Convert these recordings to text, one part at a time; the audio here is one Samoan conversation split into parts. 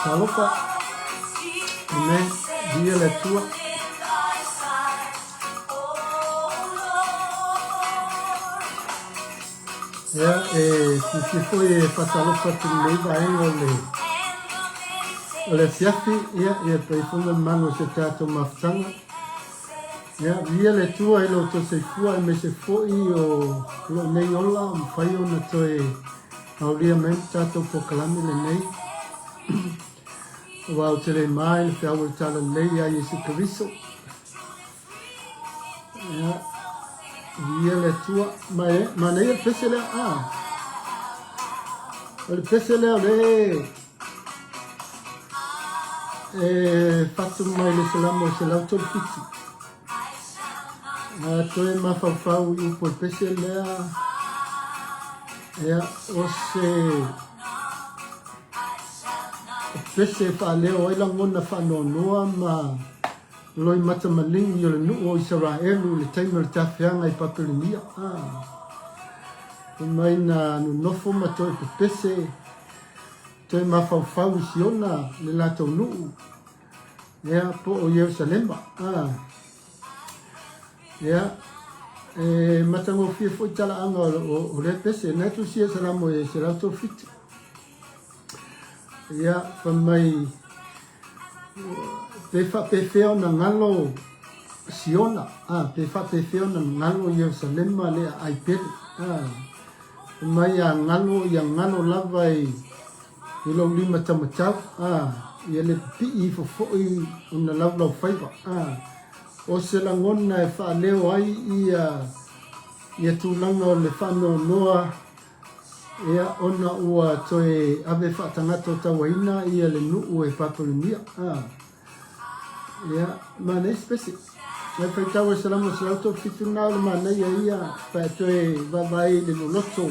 Talofa, Amen, viia le Atua. Ia, e fiafia foi e faatalofa atu i lenei vaega o le o le afiafi, ia, ia pai foi ma le malu o si o tatou mafutaga. Ia, viia le Atua i lo outou soifua aemaise foi o lou nei ola ua mafai ona toe aulia mai le tatou polokalame lenei. Aua ou te le ma i le feau o le Talalelei ia Iesu Keriso. Ia, viia le Atua. Ma e, manaia le pese lea. Ah. O le pese lea o le e fatu mai le Salamo 137. A toe mafaufau i upu o le pese lea, ia, o se pese e faaleo ai lagona faanoanoa ma loimata maligi o le nuu o Isaraelu i le taimi o le tafeaga i Papelonia. Ah. Fai mai na nonofo ma toe pepese, toe mafaufau i Siona le latou nuu, ia, po o Ierusalema. Ah. Ia, e matagofie foi talaaga o, o, o lea pese, na tusia Salamo e 137. Ia, fai mai, Pe faapefea ona galo Siona, a, pe faapefea ona galo Ierusalema le aai pele, a, fai mai a galo, ia galo lava i, i lou lima taumatau, a, ia le pipii ifo foi ona laulaufaiva, a, o se lagona e faaleo ai ia, ia tulaga o le faanoanoa Ia, ona ua toe ave faatagata tauaina ia le nuu e Papelonia. A. Ia, manaia se pese. Nai faitau e Salamo 137 na o le manaia ia, pe a toe vaavaai i le loloto,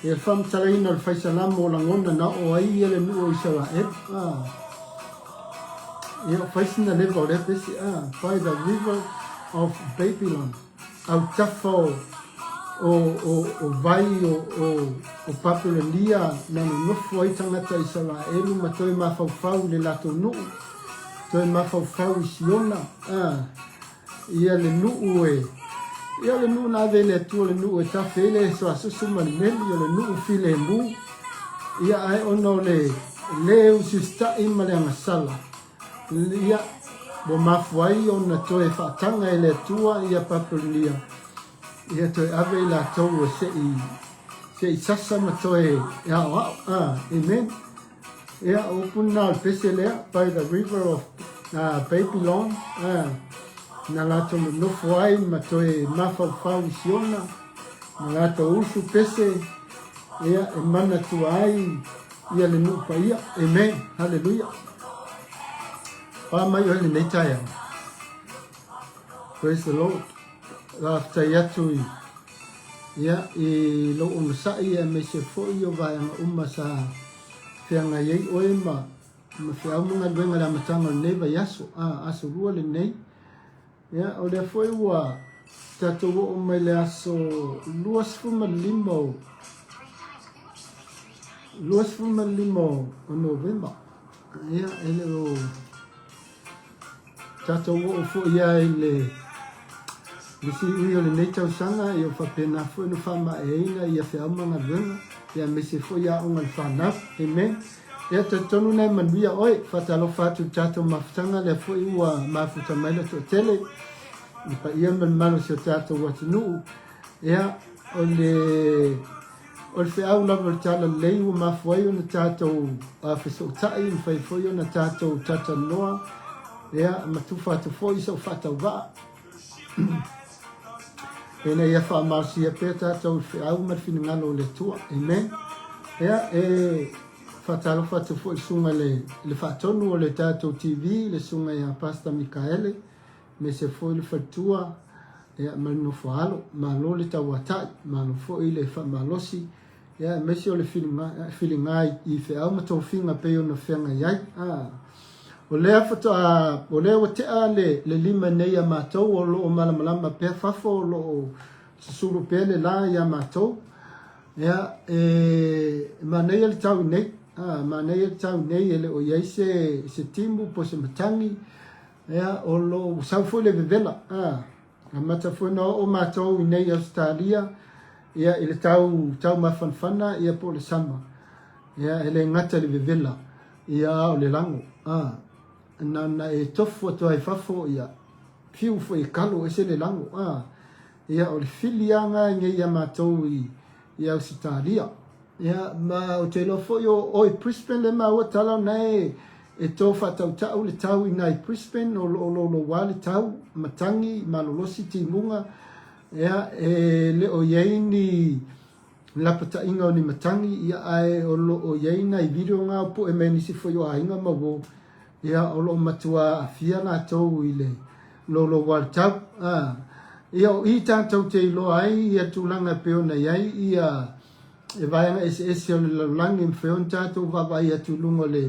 ia le faamatalaina o le fai Salamo o lagona na oo ai ia le nuu o Isaraelu. A. Ia, o fai sina leva o lea pese. A. By the river of Babylon. Autafa o, o, o, o vai o, o, o Papelonia na nonofo ai tagata Isaraelu ma toe mafaufau i le latou nuu, toe mafaufau i Siona, a, ia le nuu e, ia o le nuu na ave e le Atua, le nuu e tafe ai le suasusu ma le meli, o le nuu filemu, ia ae ona o le le usiusitai ma le agasala, Ia, ua mafua ai ona toe faataga e le Atua ia Papelonia, ia toe ave i latou e se i, se i sasa ma toe e aoao. Ah, amen. Ia, o upu lena o le pese lea, by the river of uh, Babylon. Ah, Na latou nonofo ai ma toe mafaufau i Siona, na latou usu pese, ia, e manatua ai ia le nuu paia. Amen. Haleluia. Pā mai oe lenei taeao. Praise the Lord. Faafetai atu i ia i lou onosai aemaise foi o vaega uma sa feagai ai oe ma ma feau ma galuega i le amataga o lenei vaiaso, a, aso lua lenei. Ia, o lea foi ua tatou oo mai le aso 25 o 25 o Novema. Ia, e le o tatou oo foi lava i le le siui o lenei tausaga, ia faapena foi ona faamaeaina ia feau ma galuega, ia aemaise foi aoga a le fanau. Amen. Ia talitonu na e manuia oe. Faatalofa atu i le tatou mafutaga, lea foi ua mafuta mai le toatele, le paia ma le mamalu o si o tatou atunuu. Ia, o le o le feau lava o le Talalelei ua mafua ai ona tatou fesootai, mafai foi ona tatou talatalanoa, ia, ma tufa atu foi sau faatauvaa ina ia faamalosia pea tatou i le feau ma le finagalo o le Atua. Amen. Ia, e faatalofa atu foi i le susuga i le, le faatonu o le tatou TV, le susuga ia Pastor Mikaele, aemaise foi le faletua, ia, ma le nofo a alo. Malo le tauatai, malo foi le faamalosi, ia, aemaise o le filiga, filiga i feau ma tofiga pei ona feagai ai. Ah. O lea faatoa, o lea ua tea le, le lima nei a matou o lo o malamalama pea fafo o lo o susulu pea le la iā matou. Ia, e manaia le tau nei, ah, manaia le tau nei e le o i ai se, se timu po o se matagi, ia, o lo o sau foi le vevela, ah, amata foi ona oo matou i nei i Ausetalia, ia, i le tau, tau mafanafana, ia, po o le sama. Ia, e le gata i le vevela, ia, a o le lago, ah, na ona e tofu atu lava i fafo, ia, fiu foi e kalo, ese le lago, ah, Ia, o le fili lava lena i nei iā matou i, i Ausetalia. Ia, ma ou te iloa foi o oe i Brisbane lea e maua tala o na e, e to faatautau le tau i ina i Brisbane, o lo o louloua le tau, matagi, malolosi timuga, ia, e le o i ai ni lapataiga o ni matagi, ia, ae o lo o i ai nai video na o poe mai nisi foi o aiga ma uo, ia, o lo o matua aafia latou i le louloua o le tau. A, ia, o i tatou te iloa ai ia tulaga e pei ona i ai ia e vaega eseese o le lalolagi e mafai ona tatou vaavaai atu i luga o le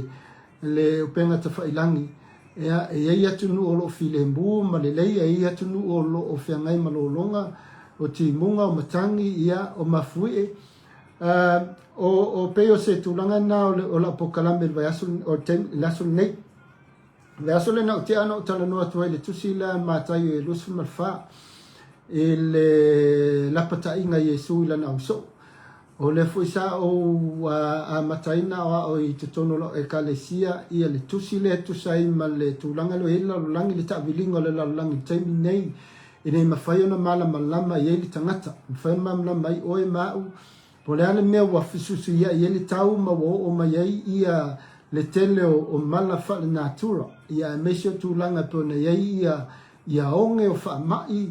le upega tafailangi, ia, e i ai atunuu o lo o filemu ma lelei, e i ai atunuu o lo o feagai ma lologa, o timuga, o matagi, ia, o mafuie. Uh, o, o pei o se tulaga na o, le, o lau pokalame i le vaiaso, o le, taimi, le aso lenei. Le aso lena o tea na ou talanoa atu ai le tusi lea Mataio e 24 i le lapataiga Iesu i lana ausoo. O lea foi sa ou amataina aoao i totonu o lau Ekalesia ia le tusi lea e tusa ai ma le tulaga lea o i ai le lalolagi, le taaviliga o le lalolagi i le taimi nei, ina ia mafai ona malamalama i ai le tagata, mafai ona malamalama ai oe ma au, po o le a le mea ua fesuisuiai ai le tau ma ua oo mai ai ia le tele o mala faalenatura, ia aemaise o tulaga e pei ona i ai ia ia oge o faamai,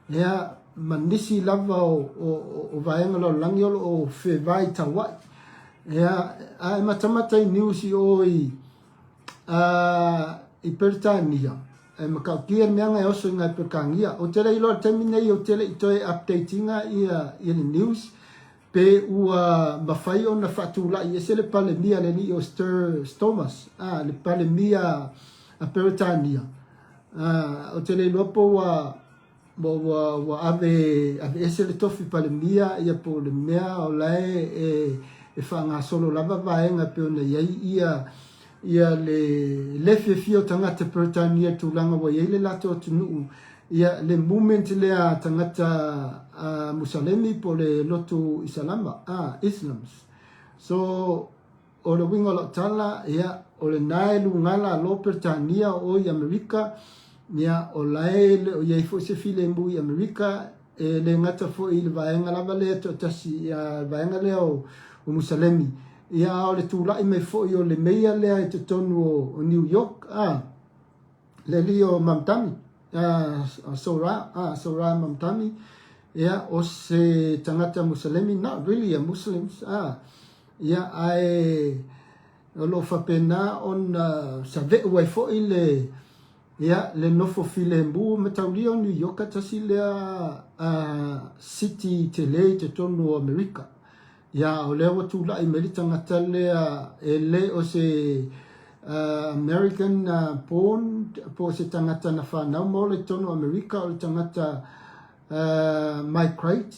Ia, ma nisi lava o, o, o vaega lalolagi o lo o fevaitauai. Ia, a e matamata i news i o i, uh, i Peretania, e matautia le meaga e oso i ngai Peretania. Ou te le iloa i le taimi nei, ou te le i toe update ina ia, ia le news, pe ua mafai ona faatulai ese le Palemia le alii o Stir Stormers, ah, le Palemia a Peretania. Ah, ou te le iloa po ua ua, ua, ua ave, aveese le tofi Palemia, ia po o le mea o la e, e, e faagasolo lava vaega e pei ona i ai ia, ia le le fiafia o tagata Peretania i le tulaga ua i ai le latou atunuu, ia le movement lea a tagata a Musalemi po o le lotu Isalama, a, Islams. So, O le uiga o lau tala, ia, o lena e lugala a lo Peretania o i Amerika, ia, o la e le o i ai foi se filemu i Amerika, e le gata foi i le vaega lava lea e toatasi, ia, le vaega lea o, o Musalemi, ia, a o le tulai mai foi o le meia lea i totonu o, o New York, a, le alii o Mamdani. Sora, Sora Mamdani, ia, o se tagata Musalemi, not really a Muslims, ia, ae o lo o faapena ona save'u ai foi le, ia, le nofo filemu mataulia o New York, tasi lea city tele i totonu o Amerika. Ia, o lea ua tulai mai le tagata lea e le o se American born po o se tagata na fanau ma ola i totonu o Amerika, o le tagata migrate,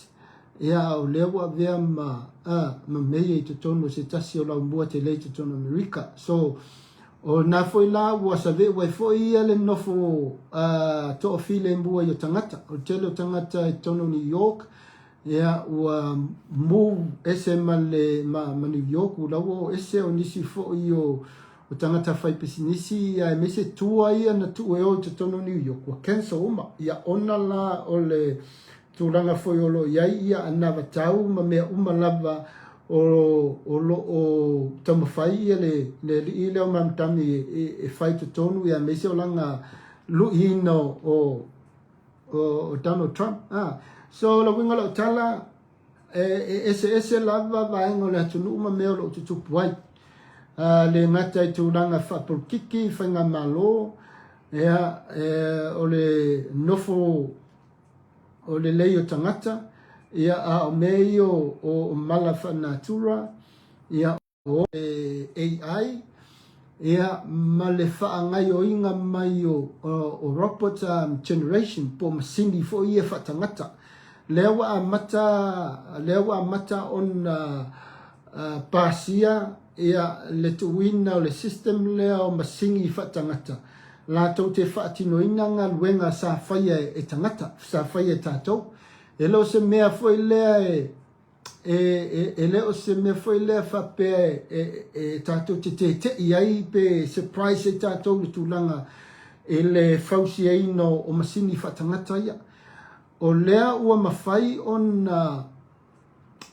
ia, a o lea ua avea ma, ma mayor i totonu o se tasi o laumua tele i totonu o Amerika. So, o lena foi la ua save'u ai foi ia le nofo toafilemu ai o tagata. O le tele o tagata i totonu o New York, Ia, ua move ese ma le, ma, ma New York, ua la ua o ese o nisi foi o, o tagata faipisinisi, ia aemaise tour ia na tuu e o i totonu o New York, ua cancel uma. Ia, ona la o le tulaga foi o lo o i ai ia anavatau ma mea uma lava o, o lo o taumafai ia le, le alii lea o Mamdani e, e, e fai i totonu, ia aemaise o lana luiina o, o o Donald Trump. Ah. So, le uiga o lau tala, e, e eseese lava vaega o le atunuu ma mea o lo o tutupu ai. Le gata i tulaga faapolokiki, faigamalo, ia, e, o le nofo o lelei o tagata, ia, a o mea ia o, o, o mala faanatura, ia, o le AI, ia, ma le faagaoioiga mai o, o robot generation po o masini foi ia faatagata. Lea ua amata, lea ua amata ona pasia ia le tuuina o le system lea o masini faatagata latou te faatinoina galuega sa faia e tagata, sa faia e tatou. E le o se mea foi lea e e, e, e le o se mea foi lea faapea e, e, e tatou te tete'i ai pe surprise ai tatou i le tulaga i le fausiaina o, o masini faatagata ia. O lea ua mafai ona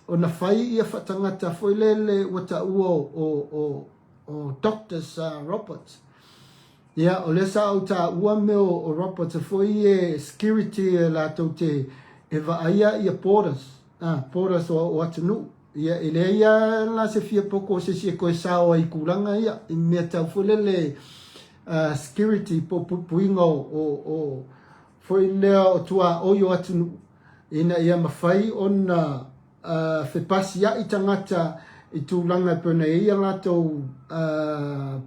ona fai ia faatagata foi lele ua taua o, o, o, o doctors robots. Ia, o lea sa ou taua mea o, o robots foi e security e latou te e vaaia ia borders, ah, borders o, o atunuu. Ia, e leai lava la se fia poko o se isi e toe sao ai i kulaga ia, i mea tau foi lele security po o puipuiga o, o, o foi lea o tuaoi o atunuu, ina ia mafai ona fepasia'i tagata i tulaga e pei ona i ai a latou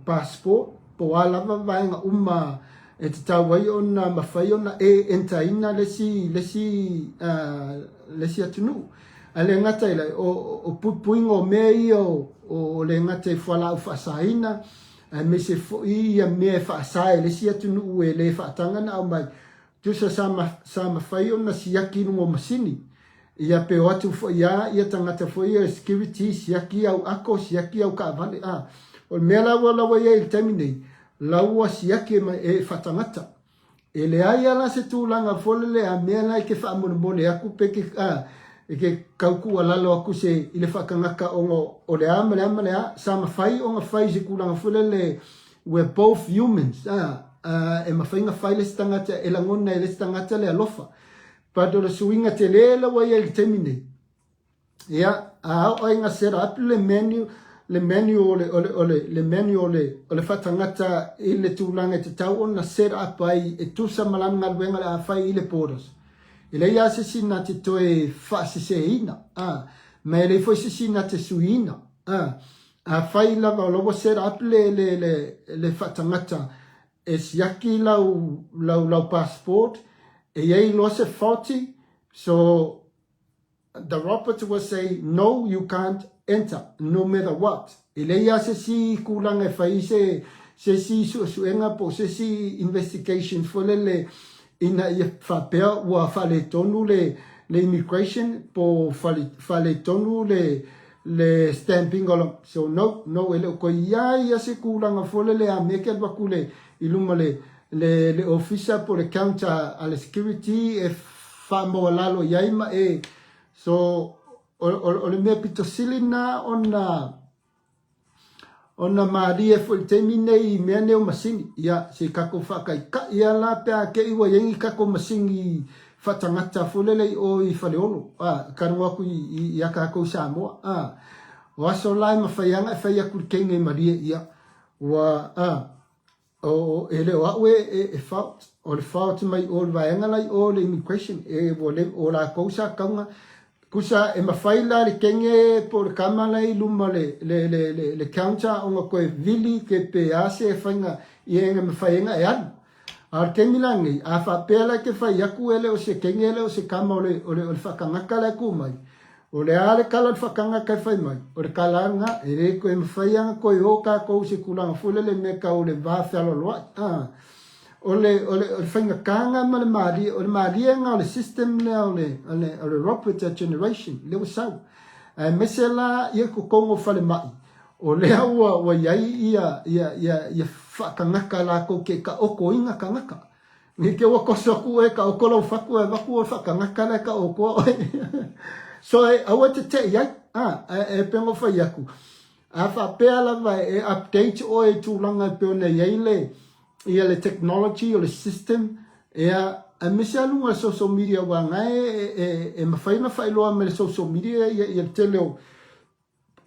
passport po o a lava vaega uma e tatau ai ona mafai ona e enter ina le isi, le isi, le isi atunuu. Ae le gata i lea, o, o puipuiga o mea ia o, o le gata i fualaau faasaina, aemaise foi ia mea e faasa e le isi atunuu e le faataga ona aumai, tusa sa, sa mafai ona siaki i luga o masini. Ia pe o atu foi a ia tagata foi ia security siaki au ako siaki au kaavale a o le mea la ua la ua iai i le taimi nei la ua siaki e e faatagata e leai a la se tulaga foi lele a mea la e ke faamolemole aku pe ke a e ke kau tuualalo aku se i le faatagata ona o le a ma le a ma le a sa mafai ona fai se tulaga foi lele we're both humans a e mafai ona fai le isi tagata e lagona e le isi tagata le alofa But o le suiga tele la ua i ai i le taimi nei, ia, a oo ai ina set up le menu, le menu o le, o le, o le, le menu o le, o le faatagata i le tulaga e tatau ona set up ai e tusa ma lana galuega o le a fai i le borders. E leai lava se isi na te toe faaseseina, a, ma e leai foi se isi na te suiina, a. Afai lava o la ua set up le, le, le, le faatagata E siaki lau lau lau passport e iai loa se faulty so the robot will say no you can't enter no matter what. E leai a se isi tulaga e fai se se isi suesuega po o se isi investigation foi lele ina ia faapea ua faaletonu le le immigration po o faaletonu le le stamping o le so no no e le o toe i ai ia se tulaga foi lele a mea ke alu atu le i luma le le le ofisa po le counter a le security e faamaualalo i ai ma e so o, o, o le mea pito sili na ona. Ona malie foi i le taimi nei i mea nei o masini. Ia, se i tatou faataitai lava la pe a te i ua i ai ni tatou masini faatagata foi lele i o i Faleolo, a, talu atu i, ia tatou i Samoa, a. O aso la e mafai lava ona e fai atu i le teine e malie, ia, ua, a, o, e le o au e, e, e fault, o le fault mai o le vaega la i o le immigration, e, ua le, o latou sa tau Tusa e mafai la le teine po o le tama la i luma le, le, le, le, le counter ona toe vili ke pe a se faiga ia e mafai ai ona e alu. A o le taimi la nei, a faapea la e te fai atu e le o se teine e le o se tama o le, o le, o le faatagata la e tu mai, o le a le tala o le faatagata e fai mai, o le tala lava lena, e le toe mafai lava ona toe o tatou i se tulaga foi lele i mea tau o le va fealoaloai. A. O le, o le, o le faigataga ma le malie, o le maliega o le system lea o le, o le, o le Robert generation, lea ua sau. Aemaise la ia totonu o falemai, o lea ua, ua i ai ia, ia, ia, ia faatagata latou te taotoina tagata. Ne i te ua toso atu oe e taoto lau fatu ae avatu o le faatagata la e taotoa oe. So e, aua e te tei ai, a, e, e pei ona ou fai atu, a faapea lava e update oe i tulaga e pei ona i ai le, ia le technology o le system ia aemaise lava luga o le social media aua na e, e, e mafai ona faailoa mai le social media ia, ia le tele o,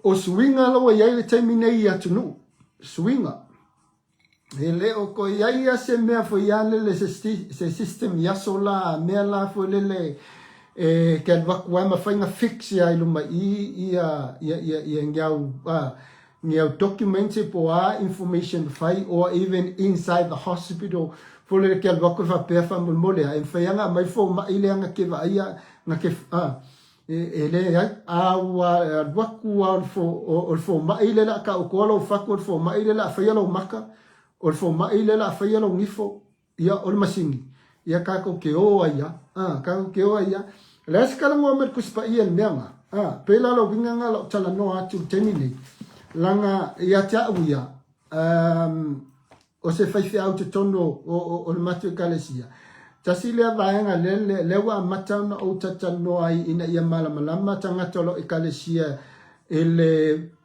o suiga la ua i ai le taimi nei i atunuu suiga e le o toe i ai se mea foi ia lele se, se system i aso la mea la foi lele e ke alu atu ai ma fai na fix ia i luma i ia ia ia ia ngiau a ni au documents po o a information fai or even inside the hospital fo le ke alu atu e faapea faamolemole a e mafai lava ona aumai fomai lea na te vaaia na te a e leai a ua alu atu lava o le fo o le fomai lea o le a taotoa lou fatu o le fomai lea o le a faia lou maka o le fomai lea o le a faia lou gifo Ia, o le masini, ia tatou te o ai a, a, tatou te o ai a. O le a se talanoa mai le Tusi Paia i le mea na? A, pei la o le uiga na o lau talanoa atu i le taimi nei, leaga ia te au ia, um, o se faifeau totonu o, o, o le matou ekalesia, tasi lea vaega lea, lea, lea ua amata ona ou talatalanoa ai ina ia malamalama tagata o lau ekalesia i le,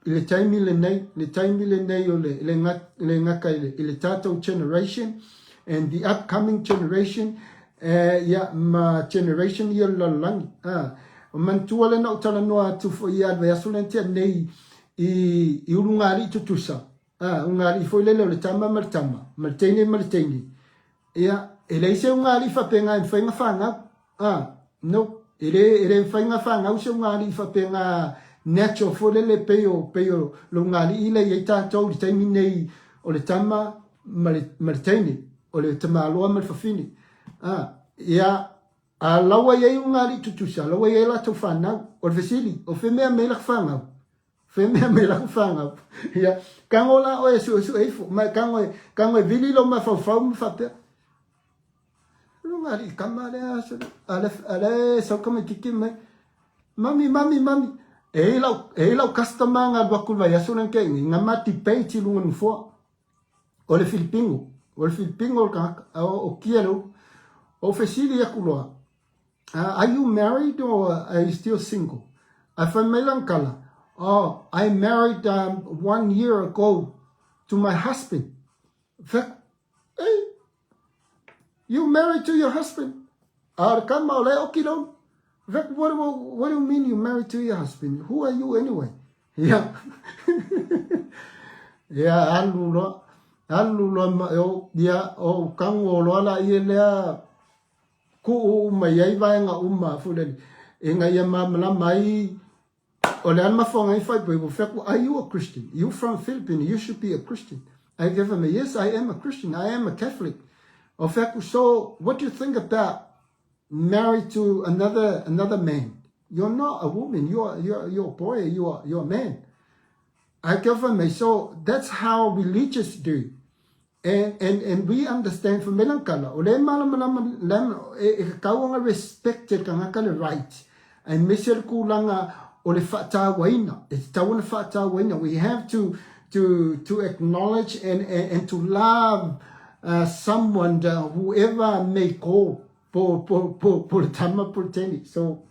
i le taimi lenei, le taimi lenei o le, le, le gata i le, i le tatou generation and the upcoming generation, eh, ia, ma generation ia o le lalolagi. Ah, o manatua lea na ou talanoa atu foi ia le vaiaso lea na tea nei i, i ulugalii tutusa. Ah, ulugalii foi lele o le tama ma le tama, ma le teine ma le teine. Ia, e leai se ugaalii faapena e mafai ona fanau. A, no. E le, e le mafai ona fanau se ugaalii faapena natural foi lele pei o, pei o le ugaalii lea e i ai tatou i le taimi nei o le tama ma le, ma le teine, o le tamaloa ma le fafine. A, ia, a la ua i ai ugaalii tutusa, la ua i ai latou fanau. O le fesili, o fea mea aumai ai laka fanau? Fea mea lau fanau. Ia, tago la oe e suesue ifo, ma e tago e, tago e vili lou mafaufau ma faapea, Luga alii tama lea, a le, a le sau tamaititi mai, Mami, mami, mami, e i ai lau, e i ai lau customer na alu atu i le vaiaso lea na tea nei, na ma debate i luga o le nofoa. O le Filipino, o le Filipino le tagata, o, o kia le ulu. Ou fesili atu loa, Are you married or are you still single? Ae fai mai lana tala, Oh, I married um, one year ago to my husband. Fai atu, Hey, you married to your husband? A o le kama o la e oki lou. Fai atu, what, what do you mean you married to your husband? Who are you anyway? Ia. Ia, alu loa. Alu loa ma, o, ia, o kago loa la ia lea Kuu uma i ai vaega uma foi lele ina ia malamalama ai o le a le mafuaaga ai faaipoipo fai atu are you a Christian you from Philippines you should be a Christian ae ke fai mai yes I am a Christian I am a Catholic o fai atu so what do you think about married to another another man you're not a woman you're you're you're a boy you're you're a man ae ke fai mai so that's how religious do And, and, and we understand for Melankala, o lea e malamalama, lea e, e tatau ona respect e le tagata le right, aemaise le tulaga o le faatauaina, e tatau ona faatauaina. We have to, to, to acknowledge and, and, and to love uh, someone, uh, whoever may call, po, po, po, po le tama, po le teine. So,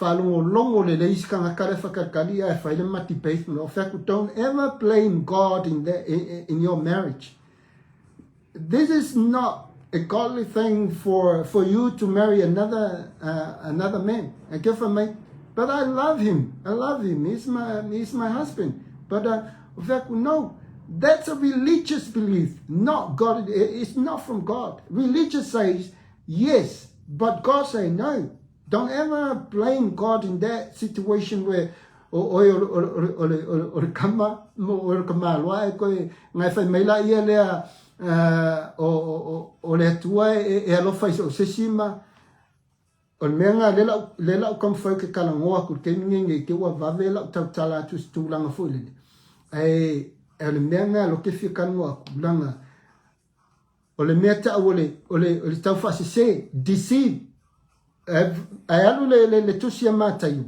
Faalogologo lelei isi tagata lea faatalitali ae fai le ma debate ma lou fai atu, don't ever blame God in, the, in, in your marriage. This is not a godly thing for, for you to marry another, uh, another man. Ae ke fai mai, but I love him. I love him. He's my, he's my husband. But uh, fai atu, no, that's a religious belief, not God. It's not from God. Religious says yes, but God say no. Don't ever blame God in that situation where o oe o, o, o, o, le, o, o le kama mo o le kamaloa e koe ngai fai mai la ia lea uh, o, o, o le Atua e, e alofa i so se isi ma o le mea nga le lau le lau taumafai ke talanoa atu i le taimi nei nei te ua vave lau tautala atu i se tulaga foi lele ae o le mea nga lo te fia talanoa atu langa O le mea taʻu o le, o le, o le taufaasese, deceive. Ae alu le, le, le tusi a Mataio.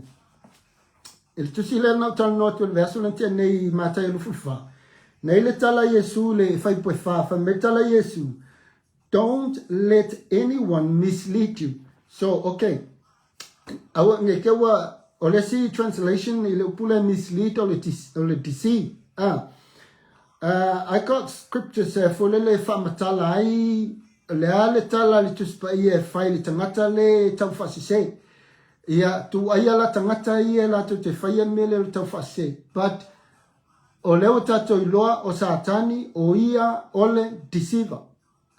I le tusi lea na ou talanoa atu i le vaiaso lea na tea nei i Mataio 24. Nei le tala a Iesu i le fuaiupu e 4, fai mai le tala a Iesu, Don't let anyone mislead you. So, okay. Aua, nge ke ua, o le isi translation i le upu lea mislead o le, o le deceive. Ah. Uh, I got scriptures e foi lele e faamatala ai le a le tala a le Tusi Paia e fai i le tagata le e taufaasese. Ia, tuuaia la tagata ia latou te faia le mea lea o le taufaasese. But, o lea ua tatou iloa o Satani, o ia o le deceiver.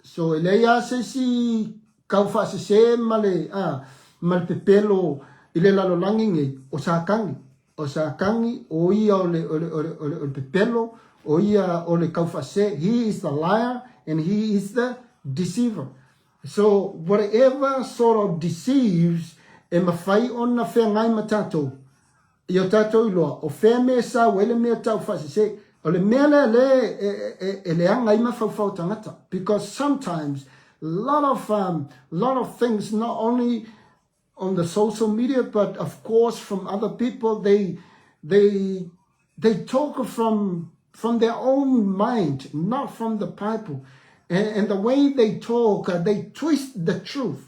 So e leai lava se isi kau faasese ma le, a, ma le pepelo i le lalolagi nei, o Satani. O Satani, o ia o le, o le, o le, o le, o le pepelo, o ia o le kau faasese. He is the liar and he is the deceiver. So whatever sort of deceives e mafai ona feagai ma tatou, I o tatou iloa, o fea mea e sau ai le mea tau faasese, o le mea lea lea e, e, e, e leaga ai mafaufau o tagata. Because sometimes, lot of, um, lot of things, not only on the social media, but of course from other people, they, they, they talk from, from their own mind, not from the Bible. And, and the way they talk, uh, they twist the truth.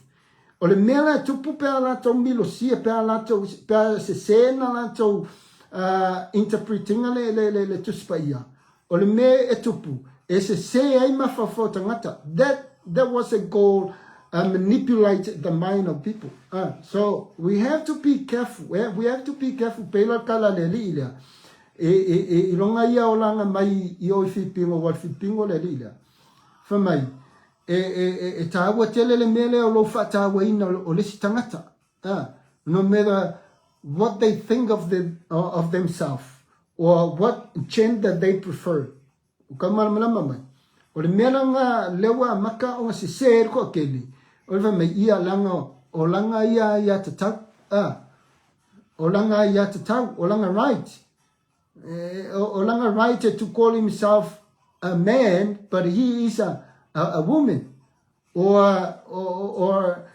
O le mea la e tupu pe a latou milosia, pe a latou, pe a sese na latou uh, interpretinga le, le, le, le Tusi Paia. O le mea e tupu, e sese ai mafaufau tagata. That, that was a goal, uh, manipulate the mind of people. Uh, so we have to be careful. Eh? We have to be careful. Pela kala le alii lea. E, e, e, i longa ia o langa mai i o i Filipingo, wa Filipingo le alii lea. Fai mai, E, e, e, e tāua tele le mea lea o lou faatauaina o le isi tagata. Uh, no matter what they think of, the, of themselves or what gender they prefer. O ka malamalama mai. O le mea langa lea ua amata ona sese ai le toatele, o le fai mai ia langa o langa ia ia tatau. Uh, o langa ia tatau, o langa right. Eh, o, o langa right to call himself a man, but he is a, a, a woman. Or, or, or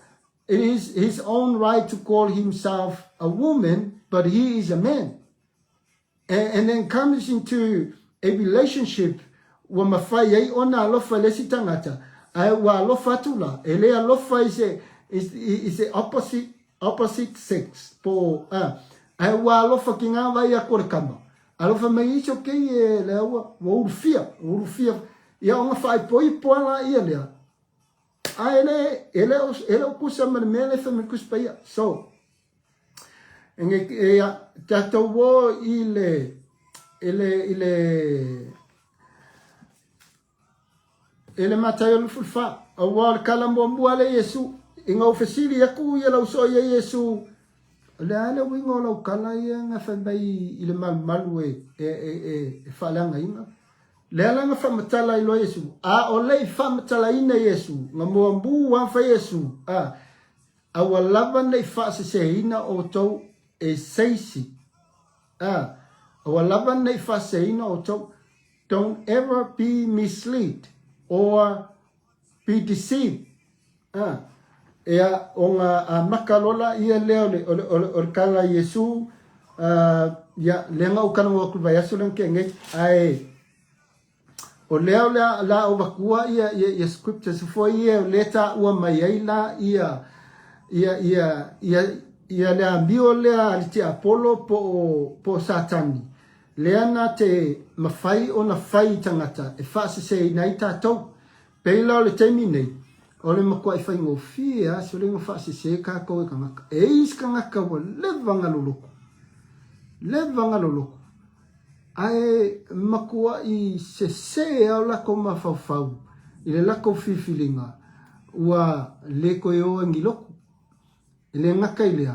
it is his own right to call himself a woman, but he is a man. And, and then comes into a relationship ua mafai ai ona alofa i le isi tagata, ae ua alofa atu la, e le alofa i se, i, i se opposite, opposite sex, po, a, ae ua alofa ki ngā vai a kore kama. Alofa mai it's okay e lea ua, ua ulufia, ua ulufia, ia ona faaipoipo ala ia lea. A e le, e le o, e le o kusa ma le mea le fai mai kusi paia. So, e, e, ia, tatou o i le, i le, i le, i le Mataio 24, aua o le kala muamua le Iesu, ina ua fesili aku ia lau soa ia Iesu, o le a le uiga o lau kala ia na fai mai i le malumalu e, e, e, e, e faaleagaina. Le ala na faamatala ai loa Iesu, a o le i faamatalaina Iesu, na muamua a fai Iesu, a, Aua lava nei faaseseina outou e seisi. A, aua lava nei faaseseina outou, don't ever be mislead or be deceived. A, ea, o nga amaka loa la ia lea o le, o le, o le, o le kala a Iesu, a, ia, lea na ou talanoa atu i le vaiaso lea na tea nei, ae, O lea o lea la o vatua ia ia ia scriptures foi ia o lea taua mai ai la ia ia ia ia ia le amio lea a le tiapolo po o, po o Satani, lea na te mafai ona fai i tagata e faaseseina ai tatou. Pei la o le taimi nei, o le matuai faigofie lava se lego faasese tatou e tagata. E i ai isi tagata ua leva ona loloto, leva ona loloto, ae matuai sese lava o latou mafaufau i le latou filifiliga ua le toe o ai ni lotu. E le gata i lea,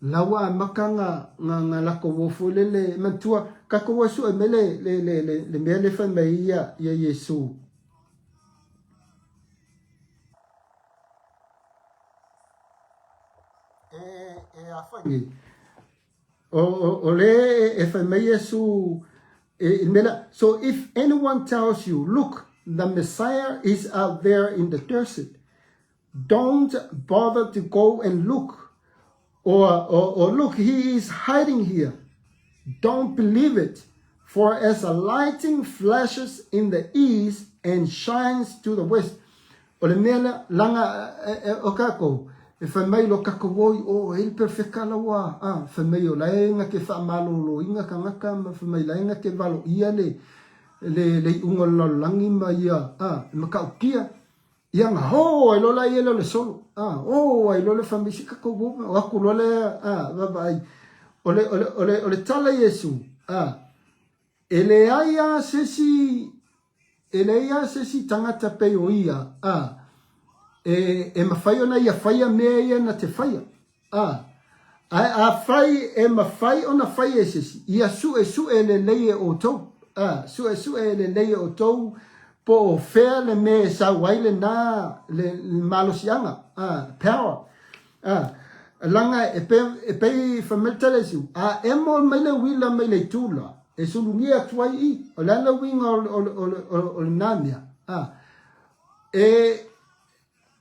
la ua amata na, na, na latou o foi lele, manatua, tatou o sue mai le, le, le, le, le mea lea fai mai ia, ia Iesu. E, e a fai nei. O, o, o le e fai mai Iesu, e, i mea lea, so if anyone tells you, look, the Messiah is out there in the desert, Don't bother to go and look or, or, or look, he is hiding here. Don't believe it. For as a lighting flashes in the east and shines to the west. O le mea lea, langa e, e, o kākou, e fai mai lo kākou oi, o, e le perfeka lawa, a, fai mai o lae nga ke whaamaloloinga kangaka, ma fai mai lae nga ke valo ia le, le, le iunga o le lalolagi ma ia, a, e makautia, Ia na hō ai loa la ia lea o le solo. A, hō ai loa le fai mai se kakou o, o aku loa lea, a, vaavaai. O le, o le, o le, o le tala Iesu, a, e leai lava se isi, e leai lava se isi tagata pei o ia, a, e, e mafai ona ia faia mea ia na te faia. A, ae afai e mafai ona fai e se isi, ia suesue lelei e outou, a, suesue lelei e outou po o fea le mea e sau ai lena le, le malosiaga, a, power, a, laga e pe, e pei fai mai le tala Iesu, a emo mai le uila mai le itu la, e sulugia atu ai i, o le a le uiga o, o, o, o, o lena mea, a, e,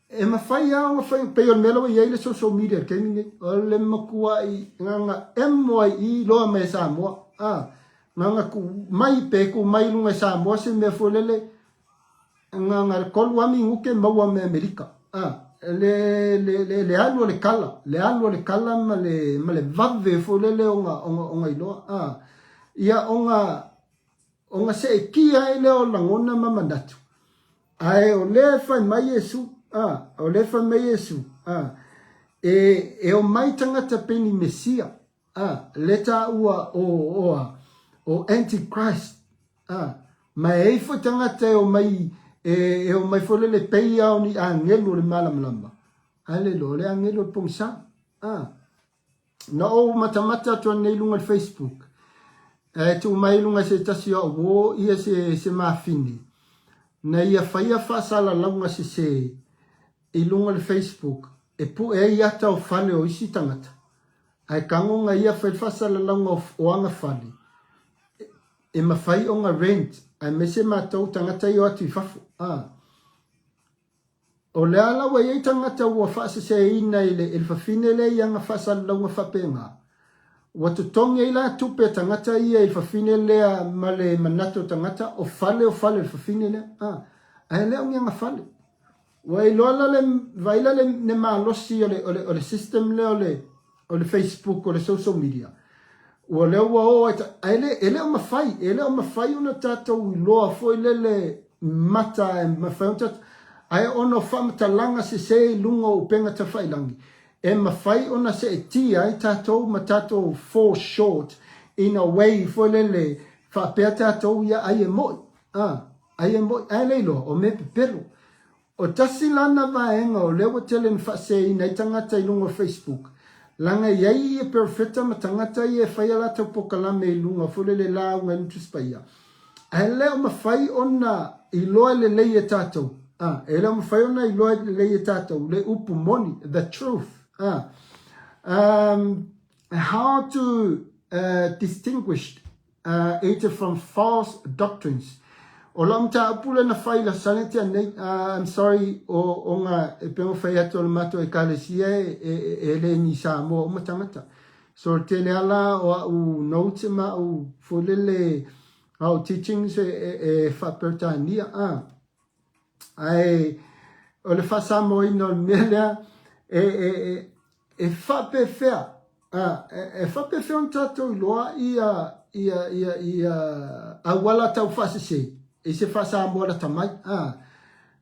E mafai lava ona fai, pei o le mea la ua i ai le social media i le taimi nei, o le matuai gaga'emo ai i loa mai e Samoa, a, gaga tuu mai, pe tuu mai i luga e Samoa se mea foi lele, gaga le tolu lava minute maua mai Amerika, a, le, le, le, le alu o le tala, le alu o le tala ma le, ma le vave foi lele ona, ona, ona iloa, a, ia ona, Ona seetia ai lea o lagona ma manatu. Ae o lea e fai mai Iesu, a, o lea e fai mai Iesu, a, e, e omai tagata pei ni Mesia, a, le taua o, o a, o Antichrist, a, ma e ai foi tagata e omai, e, e omai foi lele pei lava o ni agelu o le malamalama, ae le iloa o le agelu o le pogisa, a. Na ou matamata atu anei i luga i le Facebook, e tuu mai i luga i se tasi o au uō ia se, se mafine, na ia faia faasalalauga sesē i luga o le Facebook e pu'e ai ata o fale o isi tagata, ae tago na ia fai le faasalalauga o, o ana fale e mafai ona rent aemaise matou tagata ia o atu i fafo, a. O lea la ua i ai tagata ua faaseseina i le i le fafine lea i ana faasalalauga faapena. Ua totogi ai la tupe a tagata ia i le fafine lea ma le manatu o tagata o fale o fale o le fafine lea. A, ae le o ni ana fale. Ua iloa la le, vaai la le, le malosi o le, o le, o le system lea o le, o le Facebook, o le social media, ua lea ua oo ai, ae le, e le o mafai, e le o mafai ona tatou iloa foi lele mata e mafai ona tatou, ae ona o faamatalaga sese i luga o upega tafailangi, e mafai ona seetia ai tatou ma tatou fall short in a way foi lele faapea tatou ia ai e moi, a, ai e moi, ae le iloa, o mea pepelo. O tasi lana vaega o lea ua tele na faaseseina ai tagata i luga o Facebook, laga e iai ia perofeta ma tagata ia e fai a latou pokalame i luga foi lele lauga i le Tusi Paia, ae le o mafai ona iloa lelei e tatou, a, e le o mafai ona iloa lelei e tatou le upu moni, the truth, a. Um, how to uh, distinguish it from false doctrines. O lau mataupu lea na fai i le Aso Salete anei, I'm sorry, o, ona e pei ona fai atu o le matou ekalesia e, e, e le ni Samoa uma tagata. So le tele ala o au notes ma au foi lele au teachings e, e, e faa-Peretania. Ah. Ae o le faa-Samoaina o le mea lea, e, e, e, e faapefea, e faapefea ona tatou iloa ia, ia, ia, ia auala tau faasese i se faa-Samoa lata mai, a.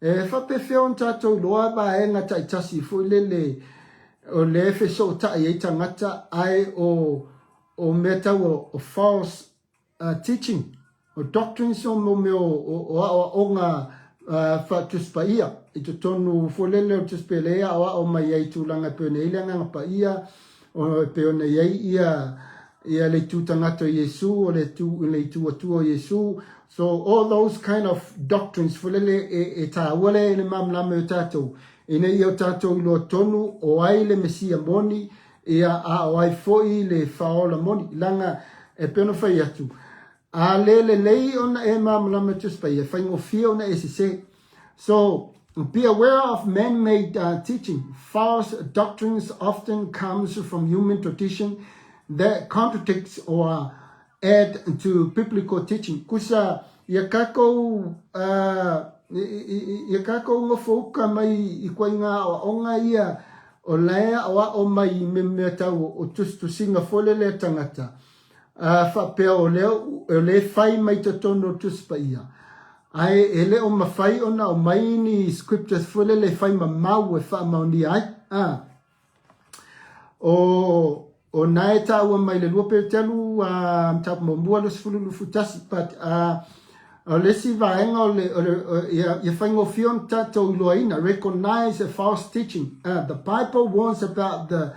E faapefea ona tatou iloa vaega taitasi foi lele o lea e fesootai ai tagata ae o, o mea tau o false teaching, o doctrines o mo mea o aoaoga faa-Tusi Paia i totonu foi lele o le Tusi Paia lea e aoao mai ai i tulaga e pei ona i ai le Agaga Paia, e pei ona i ai ia ia le itu tagata o Iesu, o le itu, le itu Atua o Iesu. So all those kind of doctrines foi lele e, e tāua le, le malamalama i o tatou, ina ia o tatou iloa tonu o ai le Mesia moni, ia a o ai foi le Faaola moni. Leaga e pei ona fai atu, a le lelei ona e malamalama i le Tusi Paia, e faigofie ona e sese. So, be aware of man-made teaching. False doctrines often comes from human tradition that contradicts or add to biblical teaching. Kusa, ia kakou ia kakou nofo uka mai i koe ngā aoaoga ia o lae aoao mai i me mea tau o tusitusiga foi lele a tagata, a faapea o lea o lea fai mai totonu o le Tusi Paia, ae e le o mafai ona aumai ni scriptures foi lele e fai ma mau e faamaonia ai. A o o na e taua mai le 2 Peteru a mataupu muamua 20 21 but a o le isi vaega o le, o le o, ia, ia faigofie ona tatou iloaina, recognize a false teaching. The Bible warns about the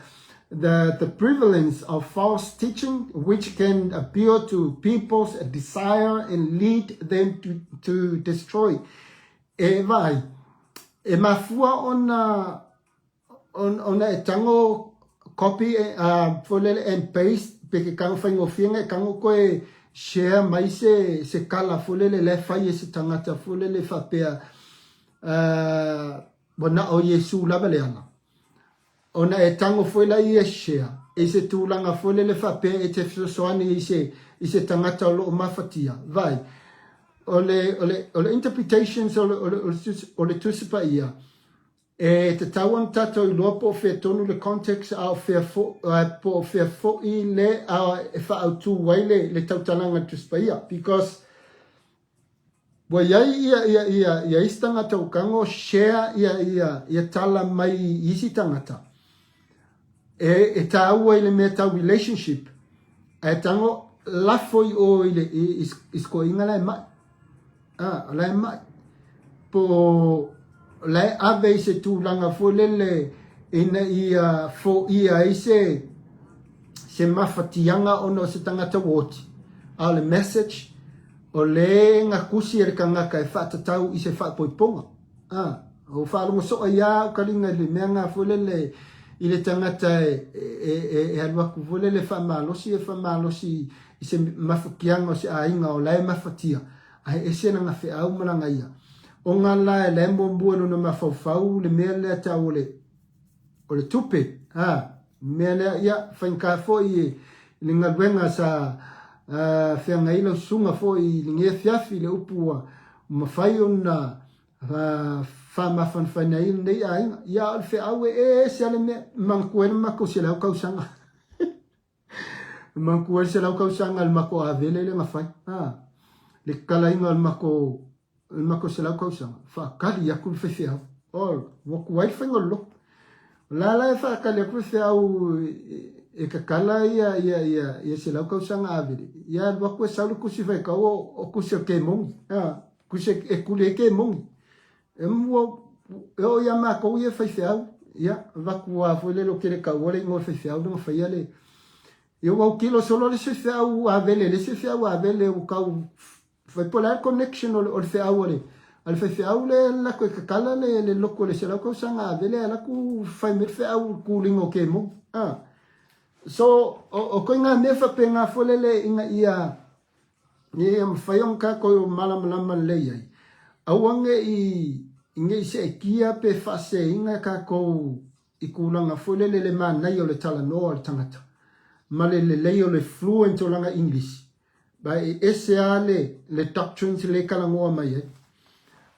the, the prevalence of false teaching which can appeal to people's desire and lead them to, to destroy. E vaai, e mafua ona, on, ona e tango copy foi lele and paste pe ke kango faigofie nga e kango koe share mai se, se kala foi lele la e fai e se tagata foi lele faapea ua na o Iesu lava le ala. Ona e tango foi la ia share i se tulaga foi lele faapea e te fesoasoani i se i se tagata o lo o mafatia. Vai, o le, o le, o le interpretations o le, o le, o le, o le Tusi Paia, e tatau ona tatou iloa po o fea tonu le context a o fea fo, po o fea foi le a e faaautu ai le, le tautalaga i le Tusi Paia. Because Ua i ai ia, ia, ia, ia isi tagata ua kago share ia, ia, ia tala mai i isi tagata. E, e tāua i le mea tau relationship, ae tago lafo i o i le, i, i, i skoinga la e mai. Ah, la e mai. Po la e ave i se tulaga foi lele ina ia foia ai se, se mafatiaga ona o se tagata ua oti. A o le message, O le gakusi e le kangaka e faatatau i se faapoipoga. A, o faalogo soo ai a au kaliga i le mea nga foi lele i le tagata e, e, e, e alu aku foi lele faamalosi e faamalosi i se mafatiaga o se aiga o la e mafatia, ae ese lana feau ma lana ia. O nga la e la e muamua i lona mafaufau le mea lea tau o le o le tupe, a, mea lea, ia, faigata foi i le galuega sa feagai lau susuga foi i lenei afiafi i le upu ua mafai ona faamafanafana ai lenei aiga. Ia, a o le feau e ese lava le mea, manatua ai le matou 100 tausaga. Manatua ai le 100 tausaga i le matou avele lea na fai, a, le tatalaina o le matou le matou 100 tausaga, faatali atu le faifeau. Oh, ua tuai le faiga o le lotu. O la la e faatali atu le faifeau e tatala ia, ia, ia, ia 100 tausaga avele. Ia alu atu e sau le tusi faitau o, o tusi o kemoni. Ah, tusi e tuli ai kemoni. E mua, e oo ia matou ia faifeau. Ia, avatu a foi le lo kele taua le igoa o le faifeau le na faia le. Ia ua autilo solo le isi faifeau avele, le isi faifeau avele ua tau Fai po o le a le connection o le, o le feau a le, a le faifeau lea e alu atu e tatala le, le lotu o le 100 tausaga avele alu atu fai mai le feau i le kuliga o kemo. Ah. So, o, o koiga mea faapena foi lele ina ia, ina ia mafai ona tatou malamalama lelei ai. Aua ne i, ne i seetia pe faaseseina tatou i tulaga foi lele le manaia o le talanoa o le tagata ma le lelei o le fluent o lana English. Ba e ese lava le, le doctrines le talanoa mai ai.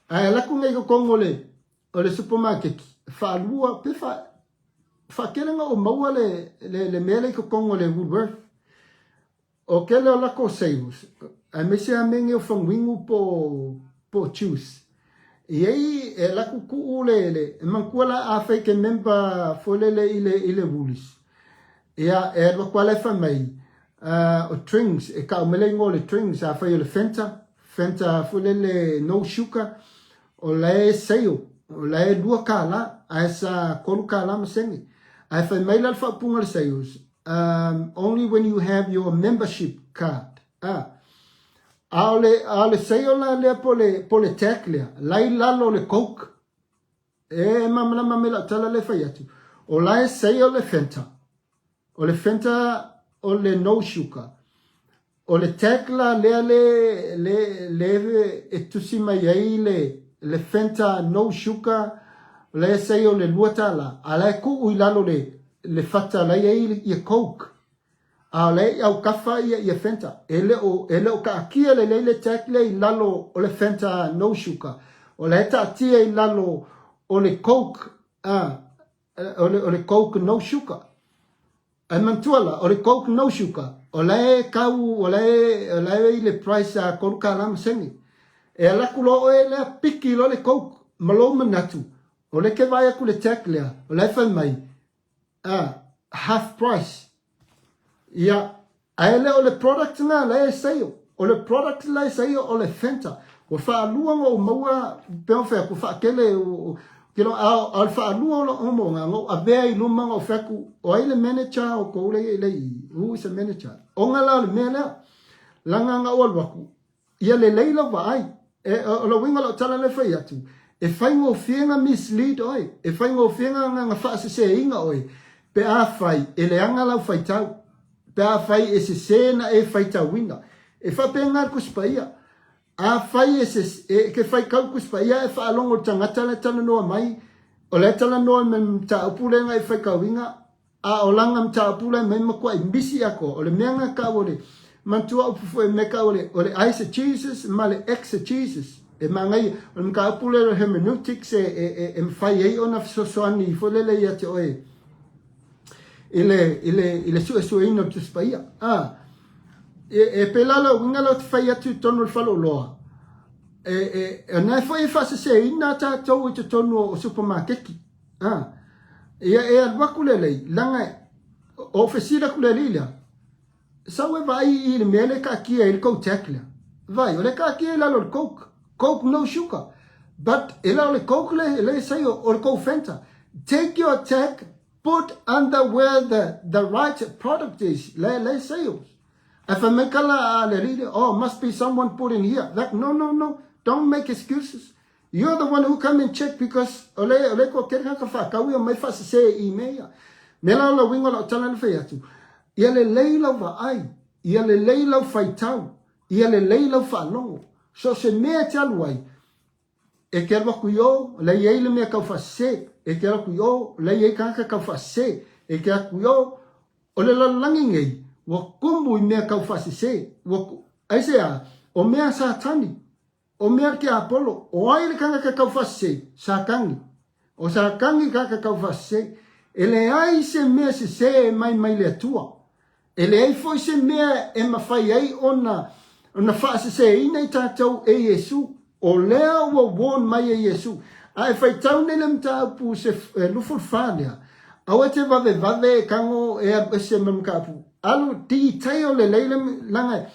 Ae alu atu nei i totonu o le, o le supermarket, faalua pe fa, Faatele na ou maua le, le, le mea lea i totonu o le Woolworth. O tele o latou sales, aemaise lava mea nei o faguinu po o, po o juice. E i ai, e alu atu tuu le, le, e manatua la afai e te member foi lele i le, i le Woolies, ia, e alu atu lava la e fai mai, uh, o drinks, e tau mai le igoa o le drinks, afai o le Fanta, Fanta foi lele no sugar, O la e sale, o la e $2, ae sa $3 ma sene. Ae fai mai la le faaupuga a le sales, um, only when you have your membership card. Ah. A o le, a o le sale la lea po le, po le tag lea, la i lalo o le Coke. E malamalama me lau tala lea fai atu. O la e sale le Fanta. O le Fanta o le no sugar. O le tag la lea le, le, le e tusi mai ai le, le Fanta no sugar, la e say o le $2, a la e tuu i lalo le, le fata la i ai ia Coke. A o la e i aukafa ia, ia Fanta. E le o, e le o taatia lelei le tag lea i lalo o le Fanta no sugar. O la e taatia i lalo o le Coke, a, o le, o le Coke no sugar. Ae manatua la, o le Coke no sugar, o la e kau, o la e, o la e i le price a $3 ma sene. E alu atu loa oe lea piki loa le Coke ma lou manatu, o lea e te vaai atu i le tag lea, o la e fai mai, a, half price. Ia, ae le o le product na la e sale. O le product la e sale o le Fanta. Ua faalua ona ou maua, pei ona fai atu, faatele, kilo, a, a o le faalua o lou momoga, na ou avea i luma na ou fai atu, o ai le manager o tou lea i i, who is the manager? Ona la o le mea lea, leaga na ou alu atu, Ia lelei lau vaai. E, o le uiga o lau tala lea e fai atu, e faigofie na mislead oe, e faigofie na, na, na faaseseina oe, pe afai e leaga lau faitau, pe afai e sese na e faitauina. E faapena le Tusi Paia. Afai e, ses, e ke faitau le Tusi Paia e faalogo i le tagata la e talanoa mai, o la e talanoa me mataupu lea na e faitauina, A o lana mataupu la e mai matuai misi atoa, o le mea na tau o le, manatua upu foi mea tau o le, o le eisegesis ma le exegesis. E manaia, o le mataupu lea o le hermeneutics e, e, e, e mafai ai ona fesoasoani foi lele ia te oe i le, i le, i le suesueina o le Tusi Paia. A, e, e pēlā lau uiga lau te fai atu i totonu o le faleoloa, e, e, e, na e foi e faaseseina tatou i totonu o supamakeki. A, ia e alu atu le alii, leaga o fesili atu le alii lea, sau e vaai i le mea lea e taatia ai le tou tag lea. Vaai, o lea e taatia i lalo o le Coke, Coke no sugar. But e le o le Coke le, le sai o le tou Fanta. Take your tag, put under where the, the right product is, le, le sales. Ae fai mai ka la a le alii lea, oh, must be someone put in here. That, no, no, no, don't make excuses. You're the one who come and check because o le, o le toatele tagata faatau ia omai faasese i mea ia. Mea la o le uiga o lau tala na fai atu, ia lelei lau vaai, ia lelei lau faitau, ia lelei lau faalogo. So o se mea e te alu ai, e te alu atu i o, la e i ai le mea tau faasese, e te alu atu i o, la e i ai tagata tau faasese, e te alu atu i o, o le lalolagi nei, ua tumu i mea tau faasese, ua, aisea, o mea a Satani, O mea tiapolo, o ai le tagata taufaasese? Satani. O Satani le tagata taufaasese. E leai se mea sese e mai mai le Atua. E leai foi se mea e mafai ai ona, ona faaseseina i tatou e Iesu. O lea ua warn mai e Iesu. A e faitau nei le mataupu se 24 lea, aua e te vavevave e tago e alu ese ma le mataupu. Alu detail lelei le, leaga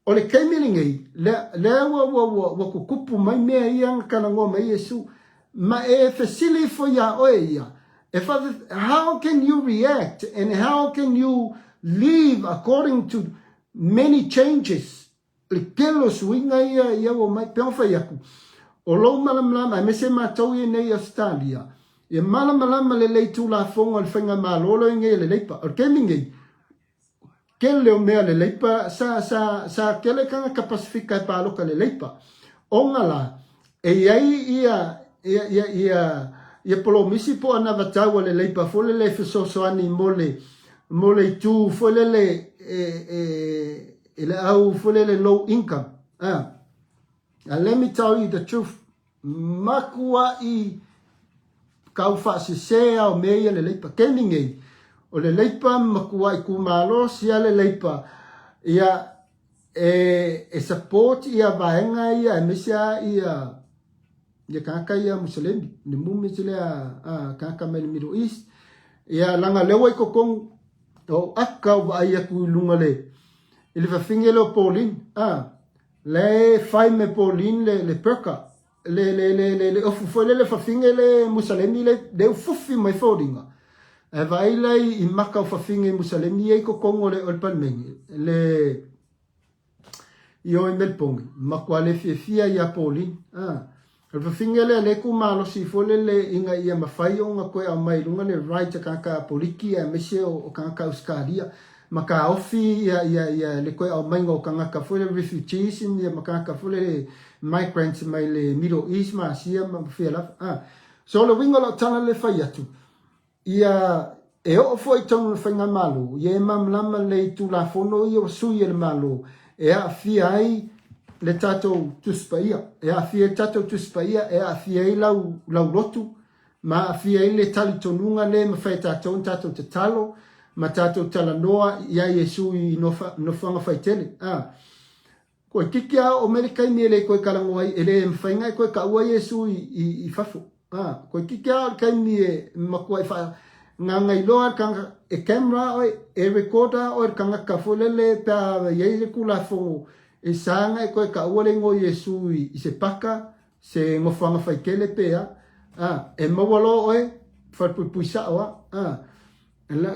O le taimi lenei, lea, lea ua, ua, ua, ua tutupu mai mea ia na talanoa mai Iesu, ma e fesili ifo iā oe ia, e wha, how can you react and how can you live according to many changes? Le tele o suiga ia, ia ua mai, pei ona fai atu, o lou malamalama, aemaise matou ia nei i Ausetalia, ia malamalama lelei Tulafono a le Faigamalo lea nei a le Leipa. O le taimi nei, Tele o mea le Leipa, sa, sa, sa tele tagata Pasifika e pāloka le Leipa. Ona la, e i ai ia, ia, ia, ia, ia polomisi po o anavatau a le Leipa foi lele e fesoasoani mo le, mo le itu foi lele e, e, e le au foi lele low income. Ah. And let me tell you the truth, matua'i Tau faasese a o mea ia le Leipa. Taimi nei, o le Leipa matuai tumalosi a le Leipa ia e, e support ia vaega ia aemaise a ia ia tagata ia Muselemi, le movement lea a tagata mai le Middle East. Ia laga lea ua i totonu o aka o vaai atu i luga le i le fafine lea o Pauline, a la e fai me Pauline le le burqa le le le le le ofu foi lele fafine le Musalemi le le ufufi mai foliga. Ae vaai la i maka o fafine Musalemi ia i totonu o le o le Palemene le i o i Melbourne, matua le fiafia ia Pauline. A o le fafine lea le tumalosi foi lele ina ia mafai ona toe aumai i luga le right a tagata poliki aemaise o tagata Ausetalia ma taofi ia ia ia le toe aumaiga o tagata foi lele refugees ia ma tagata foi lele migrants mai le Middle East ma Asia ma fea lava. A so o le uiga o lau tala le fai atu, ia e oo foi i totonu o le faigamalo, ia e malamalama lelei i Tulafono ia ua sui e le Malo e aafia ai le tatou Tusi Paia, e aafia ai le tatou Tusi Paia, e aafia ai lau, lau lotu, ma aafia ai le talitonuga lea e mafai e tatou ona tatou tatalo ma tatou talanoa ia Iesu i nofoaga faitele. A, Toeitiiti a oo mai le taimi e le toe talanoa ai, e le mafai ona e toe taua Iesu i, i, i fafo. A, toeitiiti a oo le taimi e matuai faa, gagailoa le tagata, e camera oe, e recorder oe le tagata foi lele pe a i ai le Tulafono e sa ona e toe taua le igoa o Iesu i, i se paka, se nofoaga faitele pe a. A, e maua loa oe, falepuipui sao a. A,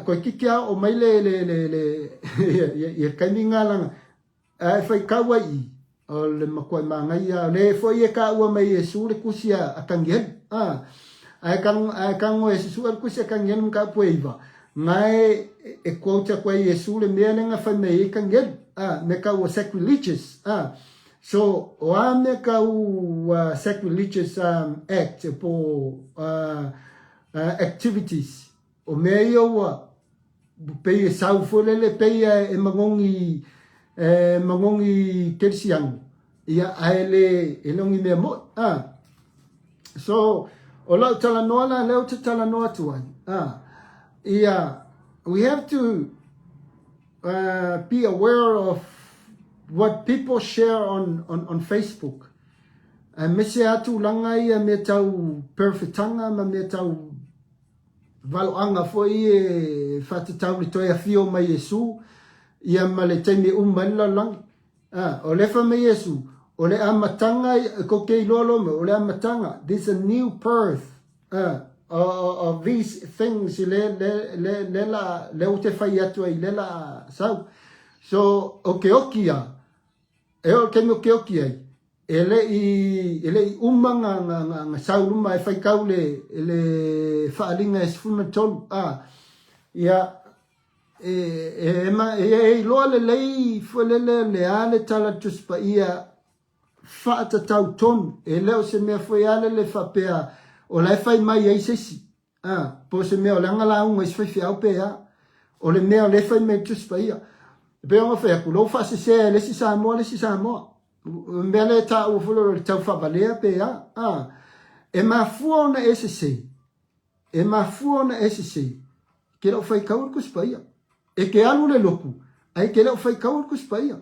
toeitiiti a oo mai le, le, le, le, ia, ia taimi na laga, Ae faitau ai i, o le matuai manaia, o le foi e taua mai e Iesu le tusi a Tanielu. A, ae ae tago e susue le tusi a Tanielu mataupu e 9, na e, e quote atu ai Iesu le mea lea na fai mai ai Tanielu, a, mea tau o sacrilegious, a. So, o a mea tau sacrilegious act po activities, O mea ia ua pei e sau foi lele, pei e magogi, e magogi kerisiano, ia, ae le, e le o ni mea moi. A. So, o lau talanoa la lea ou te talanoa atu ai, a, ia, we have to be aware of what people share on, on, on Facebook. Aemaise a tulaga ia mea tau perofetanga ma mea tau valoaga foi e faatatau i le toe afio mai Iesu, ia ma le taimi e uma ai le lalolagi. A, o lea fai mai Iesu, o le amataga, kou te iloa loa mai, o le amataga, there's a new birth, a, of these things le, le, le, le la, le ou te fai atu ai, le la sau. So, o ke oki a, E oo i le taimi o ke oki ai, e le i, e le i uma nga, nga, nga, nga sau luma e faitau le, le faaaliga e 13, a, ia, e, e, e, e iloa lelei foi lele le a le tala Tusi Paia faatatau tonu, e le o se mea foi a lele faapea o la e fai mai ai se isi. A, po o se mea o leaga lauga i se faifeau pe a. O le mea o lea e fai mai e le Tusi Paia. E pei ona fai atu, o lea ua faasese e le isi Samoa le isi Samoa. O le mea lea e taua foi lea o le tau faavalea pe a. A, e mafua ona e sese, e mafua ona e sese, e te le o faitau le Tusi Paia. E te alu i le lotu, ae e te le o faitau le Tusi Paia.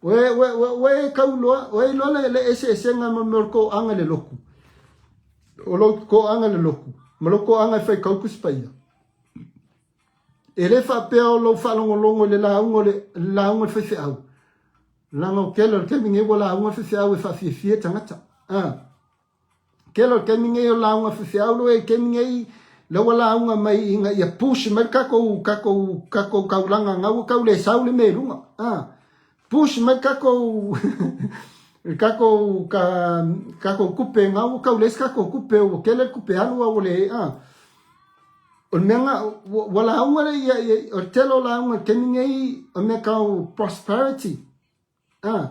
Ua, ua, ua, ua e tau iloa, ua e iloa le, le eseesega ma mea o le toaga i le lotu. O lou toaga i le lotu, ma lou toaga e faitau Tusi Paia. E le faapea o lou faalogologo i le lauga o le, le lauga o le faifeau. Leaga o tele o le taimi nei ua lauga le faifeau e faafiafia tagata. Ah. Tele o le taimi nei o lauga faifeau lo e taimi nei la ua lauga mai ina ia push mai le tatou tatou tatou taulaga na ua tau le sau le mea i luga a push mai le tatou le tatou ka tatou tupe na ua tau leai se tatou tupe ua tele le tupe alu a ua le a o le mea na ua lauga le ia o le tele o lauga i le taimi nei o mea tau prosperity A,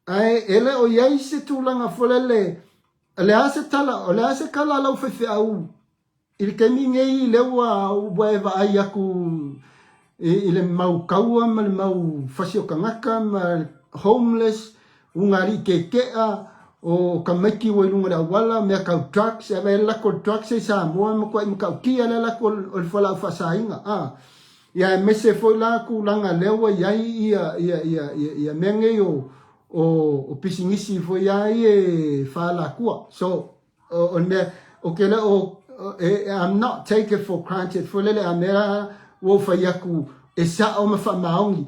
ae e le o i ai se tulaga foi lele, o le a se tala, o le a se tala a lau faifeau i le taimi nei lea ua, ua e vaai atu i, i le mau kaua ma le mau fasi o tagata ma homeless, ugaalii tetea, o tamaiti ua i luga o le auala, mea tau drugs, e ave ai le lako o le drugs i Samoa e matuai matautia le lako o le fualaau faasaina, a. Ia aemaise foi la tulaga lea ua i ai ia, ia, ia, ia, ia mea nei o, o, o pisinisi foi lava ia e faaalatua. So, o le mea, ou te le o, I'm not take it for granted foi lele a mea ua ou fai atu e sao ma faamaoni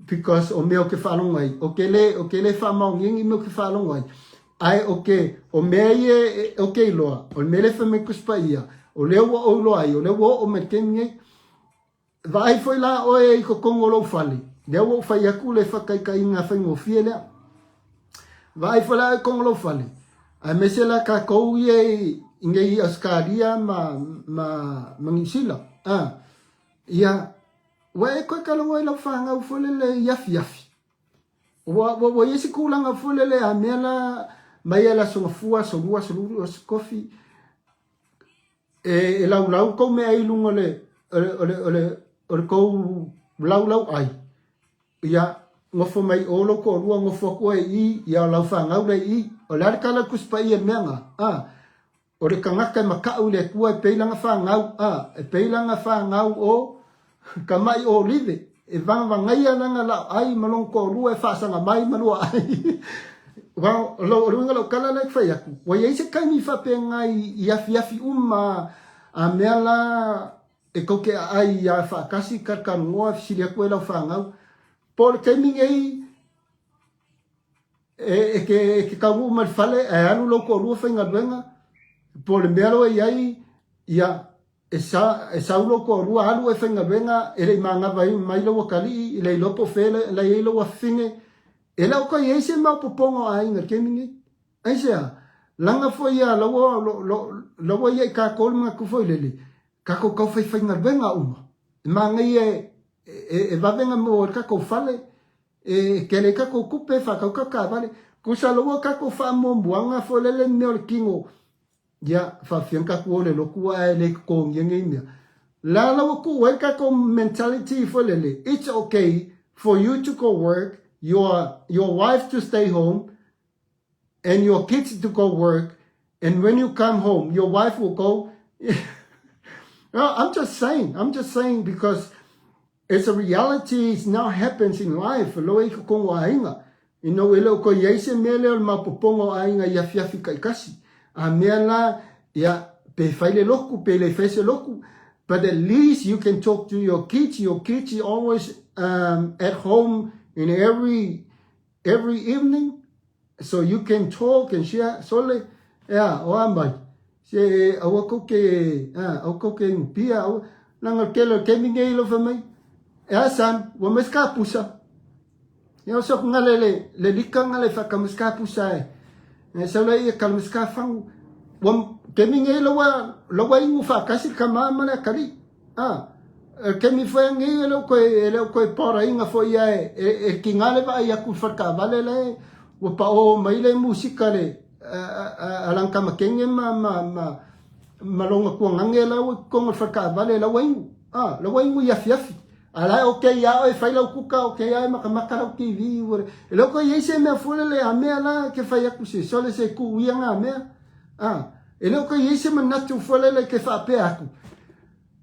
because o mea ou te faalogo ai. Ou te le, ou te le faamaonia ni mea ou te faalogo ai. Ae ou te, o mea ia ou te iloa, o le mea lea e fai mai Tusi Paia, o lea ua ou iloa ai, o lea ua oo mai i le taimi nei. Vaai foi la oe i totonu o lou fale, lea ua ou fai atu le faataitaiga faigofie lea. Vaai foi la oe i totonu o lou fale, aemaise la tatou ia i nei i Ausetalia ma, ma, ma Niu Sila. A, ia, ua e toe talanoa i lau fanau foi lele i afiafi. Ua, ua, ua i ai se tulaga foi lele a mea la mai le Aso Gafua, Aso Lua, Aso Lulu, Aso Tofi, e, e laulau kou mea i luga o le, o le, o le, o le, o le kou laulau ai, ia, nofo mai o lou toalua, nofo atu oe i i, ia o lau fanau lea i i. O le a le tala o le Tusi Paia i le mea na? A, o le tagata e makaʻu i le Atua e pei lana fanau, a, e pei lana fanau o ka maʻi ʻolive, e vagavagaia lana laoʻai ma lona toalua e faasaga mai ma luaʻai. Well, o le uiga o lau tala lea e fai atu, ua i ai se taimi faapena i afiafi uma a mea la e tou te aai ia faatasi talatalanoa fesili atu ai lau fanau. Po o le taimi nei e, e te, e te taunuu mai le fale ae alu lou toalua faigaluega, po o le mea la ua i ai, ia, E sa, e sau lou toalua alu oe faigaluega, e le i manava ai mai lou atalii, e le iloa po o fea la i ai lou afafine. E le o toe i ai se maopoopoga o aiga i le taimi nei. Aisea? Leaga foi ia la ua, lo, lo, la ua ia i tatou le manatu foi lele, tatou tau faifaigaluega uma. E manaia e, e, e vave ona maua ai le tatou fale, e tele ai tatou tupe, e faatau tatou taavale. Tusa la ua tatou faamuamuaga foi lele mea o le tino, Ia, faafefea ona tatou o i le lotu ae le totogia nei mea. La la ua tuu ai le tatou mentality foi lele, it's okay for you to go work, your, your wife to stay home and your kids to go work and when you come home, your wife will go No, I'm just saying, I'm just saying because It's a reality it's now happens in life loa i totonu o aiga. You know, e le o toe i ai se mea lea o le maopoopoga o aiga i afiafi taitasi. A mea la, ia, pe fai le lotu, pe le fai se lotu, but at least you can talk to your kids, your kids are always um, at home in every every evening so you can talk and share sole ea o a mai se aua kou ke a aua kou ke pia aua langa le tele o le taimi nei lo fai mai e a son ua mai se ka pusa ia o soku ngale le le lika ngale fa ka ka pusa e e sau lai ia ka ka fangu ua taimi nei lo ua lo ua ingu faatasi le tama ma le atalii A, e taimi foi anei e le o koe, e le o koe paoraina foi ia e, e, e tiga le vaai atu i le faletaavale la e ua paoo mai le musika le, a, a, a lana tama teine ma, ma, ma, ma lona tuagane la ua i totonu o le faletaavale la ua inu. A, la ua inu i afiafi. A la e okay ia oe fai lau kuka, okay ia e makamaka lau TV, ua, e le o toe i ai se mea foi lele a mea la e ke fai atu se sole se tuu ia nga mea. A, e le o toe i ai se manatu foi lele ke faapea atu,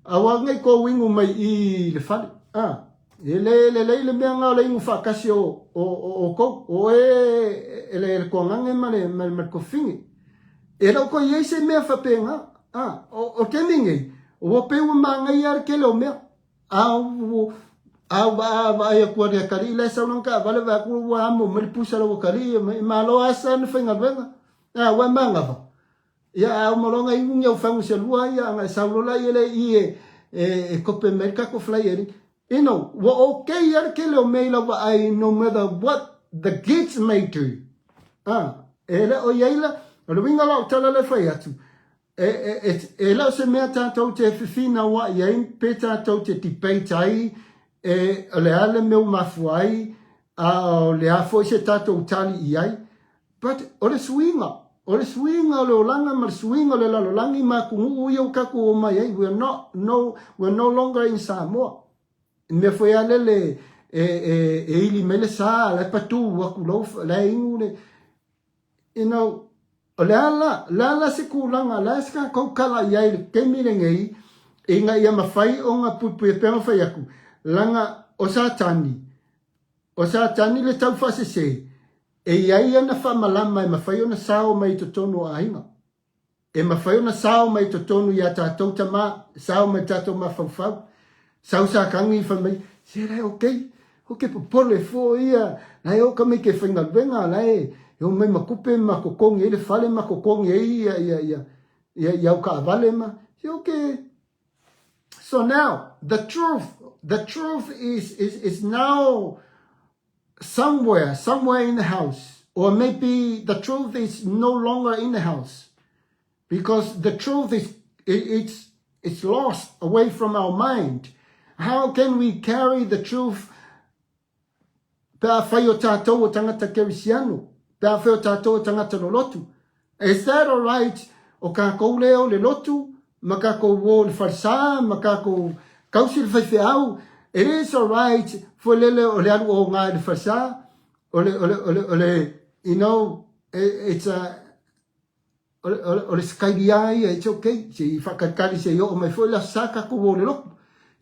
Aua nei kou inu mai i le fale. A, e le lelei le mea nga o le inu faatasi o, o, o outou, o oe e le, le toagane ma le, ma le, ma le tofine. E le o toe i ai se mea faapena. A, o, o taimi nei, ua pei ua manaia le tele o mea. A ua, a ua vaai atu a le atalii la e sau lana taavale vaai atu ua amo mai le pusa lau atalii, e malo lava sa na faigaluega. A, ua e manava. Ia a uma loa ona inu ni au fagu se lua ia ona e sau loa laia lea i i e, e, e kope mai le tatou fly e You know, ua okay a le tele o mea i lau vaai no matter what the kids may do. Ah, e le o i ai la, o le uiga la o tala le fai atu, e, e, e, e le o se mea tātou te whiwhinaua'i ai, pe tātou te debate ai, e, o le a le mea ua mafua ai, a o le a foi se tātou tali i ai. But o le suiga, o le suiga o le olaga ma le suiga o le lalolagi ma atunuu ia ua tatou omai ai, we are not, no, we are no longer in Samoa. I mea foi a lele e, e, e ili mai le sa, la e patu atu lau, la e inu le... You know, o le a la, le a la se tulaga, le a se tatou tala i ai i le taimi lenei, ina ia mafai ona puipuia pei ona fai atu, leaga o Satani, o Satani le taufaasese, e i ai ana faamalama e mafai ona sao mai i totonu o aiga. E mafai ona sao mai i totonu ia tatou tama, sao mai i tatou mafaufau. Sau Satani fai mai, se la e okay, okay popole foi ia, la e o ka mai ke faigaluega, la e o mai ma tupe ma totogi ai le fale ma totogi ai ia, ia, ia, ia, ia au taavale ma, se okay. So now, the truth, the truth is, is, is now somewhere, somewhere in the house. Or maybe the truth is no longer in the house. Because the truth is, it, it's, it's lost away from our mind. How can we carry the truth pe afai o tātou o tangata kerisiano, pe afai o tātou o tangata lolotu? Is that alright o kākou lea o le lotu, ma kākou o le falesa, ma kākou kausi le faifeau, it is alright foi lele o le alu o ngā i le falesa, o le, o le, o le, o le, you know, it's a, o le, o le, o le sakaili a ia, it's okay, se i whakalikali se i oo mai foi le aso sa kākou o le lotu.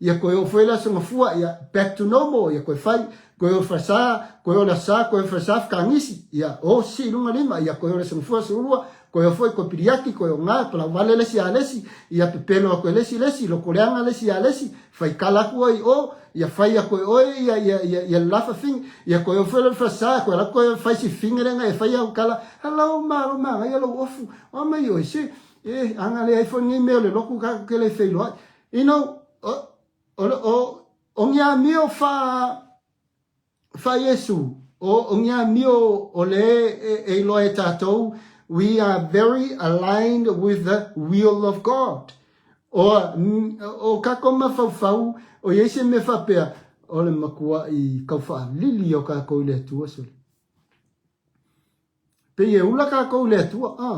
Ia koe oo foi le aso gafua, ia back to normal, ia koe fai, koe o le falesa, koe o le aso sa, koe o le falesa whakangisi, ia o sisi i lunga lima, ia koe o le aso gafua, aso ulua, koe o foi, koe piliaki, koe o ngā, palauvale le isi a le isi, ia pepelo aku e le isi le isi, lokoleaga le isi a le isi, fai kala aku ai o, ia fai aku e oe ia, ia, ia, ia le lafa fing, ia koe o foi le falesa, koe ala koe fai si fingerenga e fai au kala, hello, malo magaia lou ofu, o mai oe se, e, aga le ai foi lenei mea o le loku kākou ke le feiloai. You know, o, o, o, o ni amio fa, fa Iesu, o, o ni amio o le e, e iloa e tātou, we are very aligned with the will of God. O, o kākou mafaufau, o iai se mea faapea, o le makuaʻi kaufaalili o kākou i le Atua, sole. Pei e ula kākou i le Atua, a.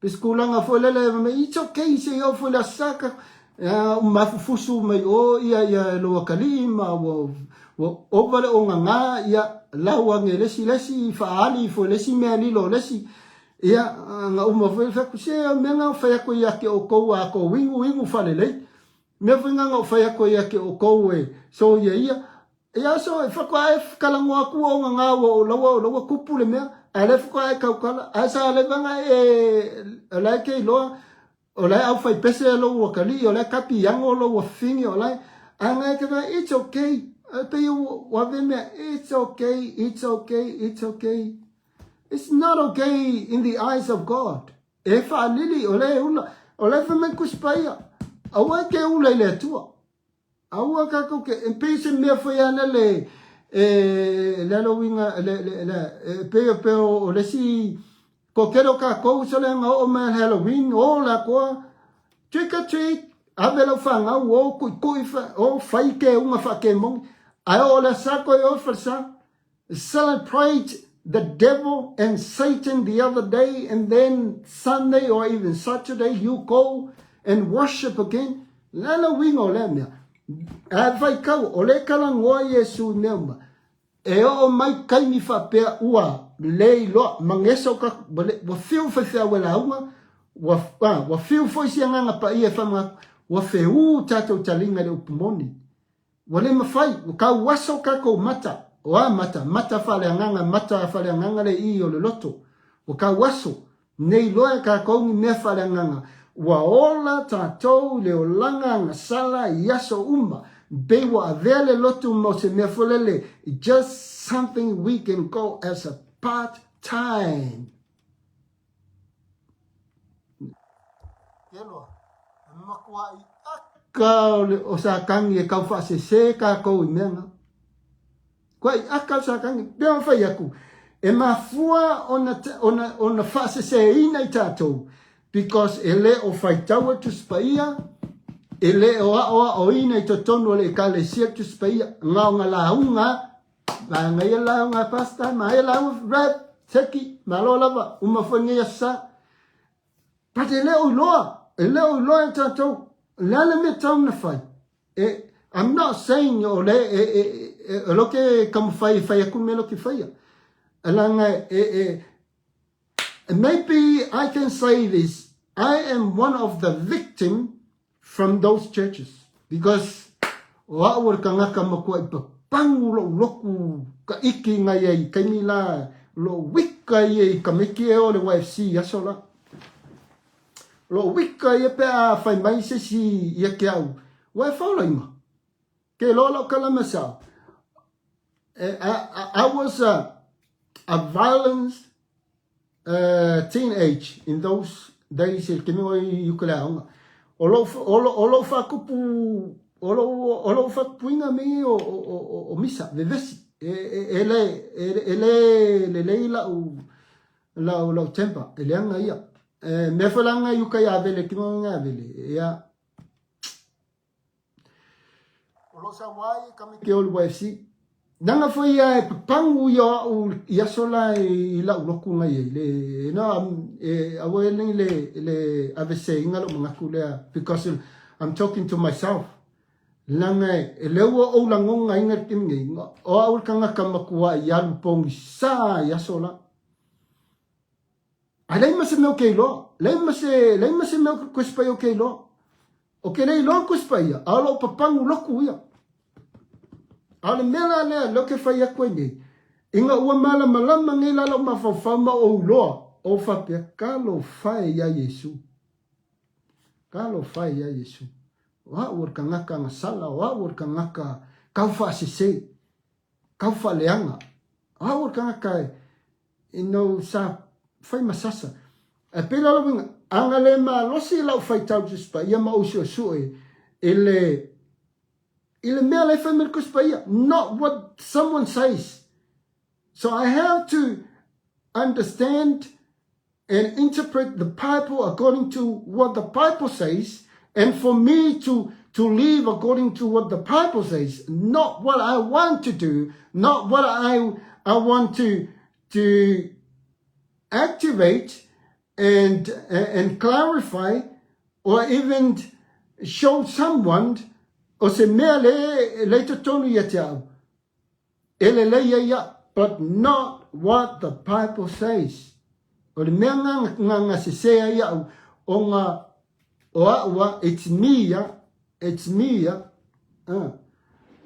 Pei se tulaga foi lele, fai mai, it's okay, se i oo foi le Aso Sa, ka, a, mafufusu mai o ia, ia e lou akalii ma ua, ua ova le ogagā, ia, lau age le isi le isi, faaali ifo i le isi mea lilo o le isi. Ia, na uma foi, fai atu, se o mea na fai atu ia te outou a tou inu, inu faalelei. Mea foi na na ou fai atu ia te outou e soia ia, Ia so e faatoa e talanoa atu ona ngā ua o laua o laua kupu le mea, ae le faatoa e tautala, ae sa leva na e o lae ke iloa, o lae au fai pese lou akalii, o lae kapi iango lou afifine, o lae, ae na e te vai, it's okay, e pei ua ave mea, it's okay, it's okay, it's okay. It's not okay in the eyes of God. E whaalili, o le ula, o le fai mai kusi paia, aua e ke ula i le Atua. Aua kākou ke, e pei se mea foi ana le, e, le alo uiga, le, le, le, e pei o pei o le isi, ko kere o kākou so le anga oo mai le Halloween, o la koa, trick or treat, ave lau whangau, o kui kui, o whai ke unga wha ke mongi, ai o le sa koe o whalsa, celebrate the devil and Satan the other day, and then Sunday or even Saturday you go and worship again. Le le uiga o lea mea. Ae faitau, o le talanoa Iesu i mea uma. E oo mai taimi faapea ua le iloa, magesa o ka, ua fiu faifeau e lauga, ua, ah, ua fiu foi si agaga paia e faamanatu, ua feū tatou taliga i le upu moni. Ua le mafai, ua kauaso kākou mata, o a mata, mata faaleagaga, mata faaleagaga le ī o le loto. Ua kauaso, nei loa e kākou ni mea faaleagaga. Ua ola tātou i le olaga agasala i aso uma, pei ua avea le lotu mo se mea folele, just something we can go as a part time. Keloa, e makuaʻi aka o le o Sākani e kaufaasesē kākou i mea na. Kuaʻi aka o Sākani, pea ona fai aku, e mafua ona, ona, ona faasesēina i tātou, because e le o faitaua Tusi Paia, e le o aʻoaʻoina i totonu o le Ekalesia Tusi Paia, ngaoga lauga, Manaia lauga pastor, manaia lauga rev, seki, malo lava, uma foi nei aso sa. But e le o iloa, e le o iloa e tātou, le a le mea tau na fai. E, I'm not saying o le, e, e, e, e lo ke kamawhai e whai aku me lo ke whaia. Alanga e, e, Maybe I can say this, I am one of the victim from those churches because o au o le kagaka makuaʻi papagu loʻu loku ka ʻike ngai ai i kaimi la loʻu wika ia i ka meki e o le YFC i aso la. Loʻu wika ia pe a fai mai se isi ia ke au, ua e faolaima. Ke loa lau kalama sa. I was a violent teenage in those days i le taimi o i uka le aoga. O lou, o lou, o lou faatupu, o lou, o lou faatupuina mea o, o, o, o misa, vevesi. E, e, e le, e, e le lelei lau, lau, lau temper, e leaga ia. E, mea foi la i uka i Avele, ki mo Avele, ia. O lo sa wai ka me ke olu YFC. Nanga foi ia e papangu ia au i aso la i lau loku ngai e le no e awe le le le AVC inga lo mangaku lea because I'm talking to myself. Langa e le ua ou langonga inga le kimi ngai o au le kangaka makua i alu pongi sa i aso la. Ai leai ma se mea o ke iloa. Leai ma se, leai ma se mea o Tusi Paia o ke iloa. O ke le iloa Tusi Paia, a o loo papagu loku ia. A o le mea la lea, lea ou te fai atu ai nei, ina ua malamalama nei la lou mafaufau ma ou iloa, ou faapea, Talofa e iā Iesu. Talofa e iā Iesu. O au o le kagaka agasala, o au o le kagaka taufaasese, taufaaleaga. O au o le kagaka e, Ina ou sa fai ma sasa. Ae pei la le uiga, ana le malosi lau faitau Tusi Paia ma ou suesue i le i le mea la e fai mai le Tusi Paia, not what someone says. So I have to understand and interpret the Bible according to what the Bible says and for me to to live according to what the Bible says, not what I want to do, not what I I want to to activate and and clarify or even show someone o se mea le le totonu ia te au. E lelei ai ia, but not what the Bible says. O le mea nga nga nga sese ai au, o nga o au a, it's me ia, it's me ia.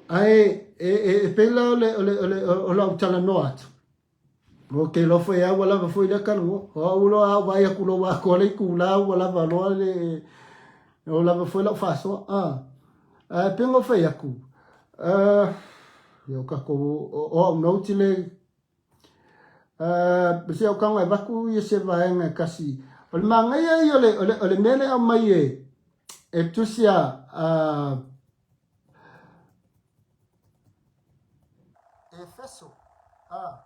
Ae e e e pela o le o le o le o lau talanoa atu. O ke loa foi au ua lava foi lea kaloa. O au loa a vaai atu loa ua atoa le itula ua lava loa le ua lava foi lau faasoa. Ah. Ae pei ona ou fai atu, uh, ia o tatou o au note le uh, se au taga e avatu ia se vaega e kasi. O le manaia ia o le, o le, o le mea lea aumai e, e tusi a, uh, Efeso, a,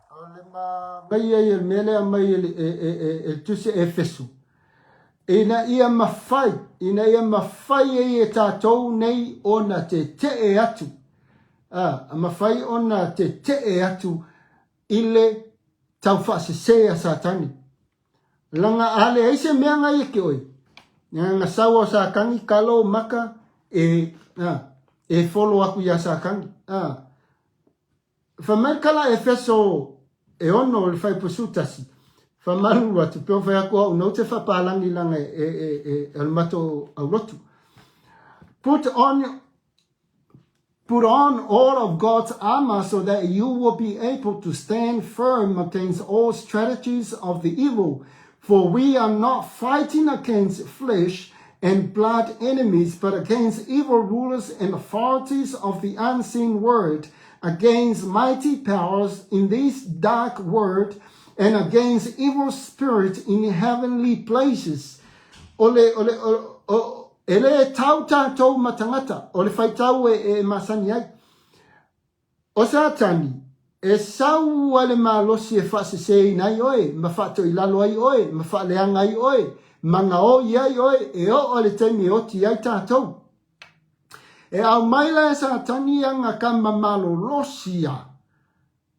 o le manaia ia o le mea lea aumai e, e, e, e, e tusi a Efeso, ina ia mafai, ina ia mafai ai e tatou nei ona tetee atu, a, mafai ona tetee atu i le taufaasese a Satani. Langa a leai se mea ngai e ke oe. Nga sau o Satani kalo maka e, a, e folo aku iā Satani. A, fai mai kala Efeso e ono le faipusu tasi. Faamalulu atu, pe o fai atu au nou te whapālangi langa e, e, e, e, e le mato aulotu. Put on Put on all of God's armor so that you will be able to stand firm against all strategies of the evil. For we are not fighting against flesh and blood enemies, but against evil rulers and authorities of the unseen world, against mighty powers in this dark world, and against evil spirits in heavenly places. O le, o le, o, o, E le tau tatou ma tangata, o le faitau e, e masani ai. O Satani, e sau a le malosi e faaseseina ai oe, ma faatoilalo ai oe, ma faaleaga ai oe, ma gaoi ai oe, e oo i le taimi e oti ai tatou. E aumai la e Satani ana kama malolosi a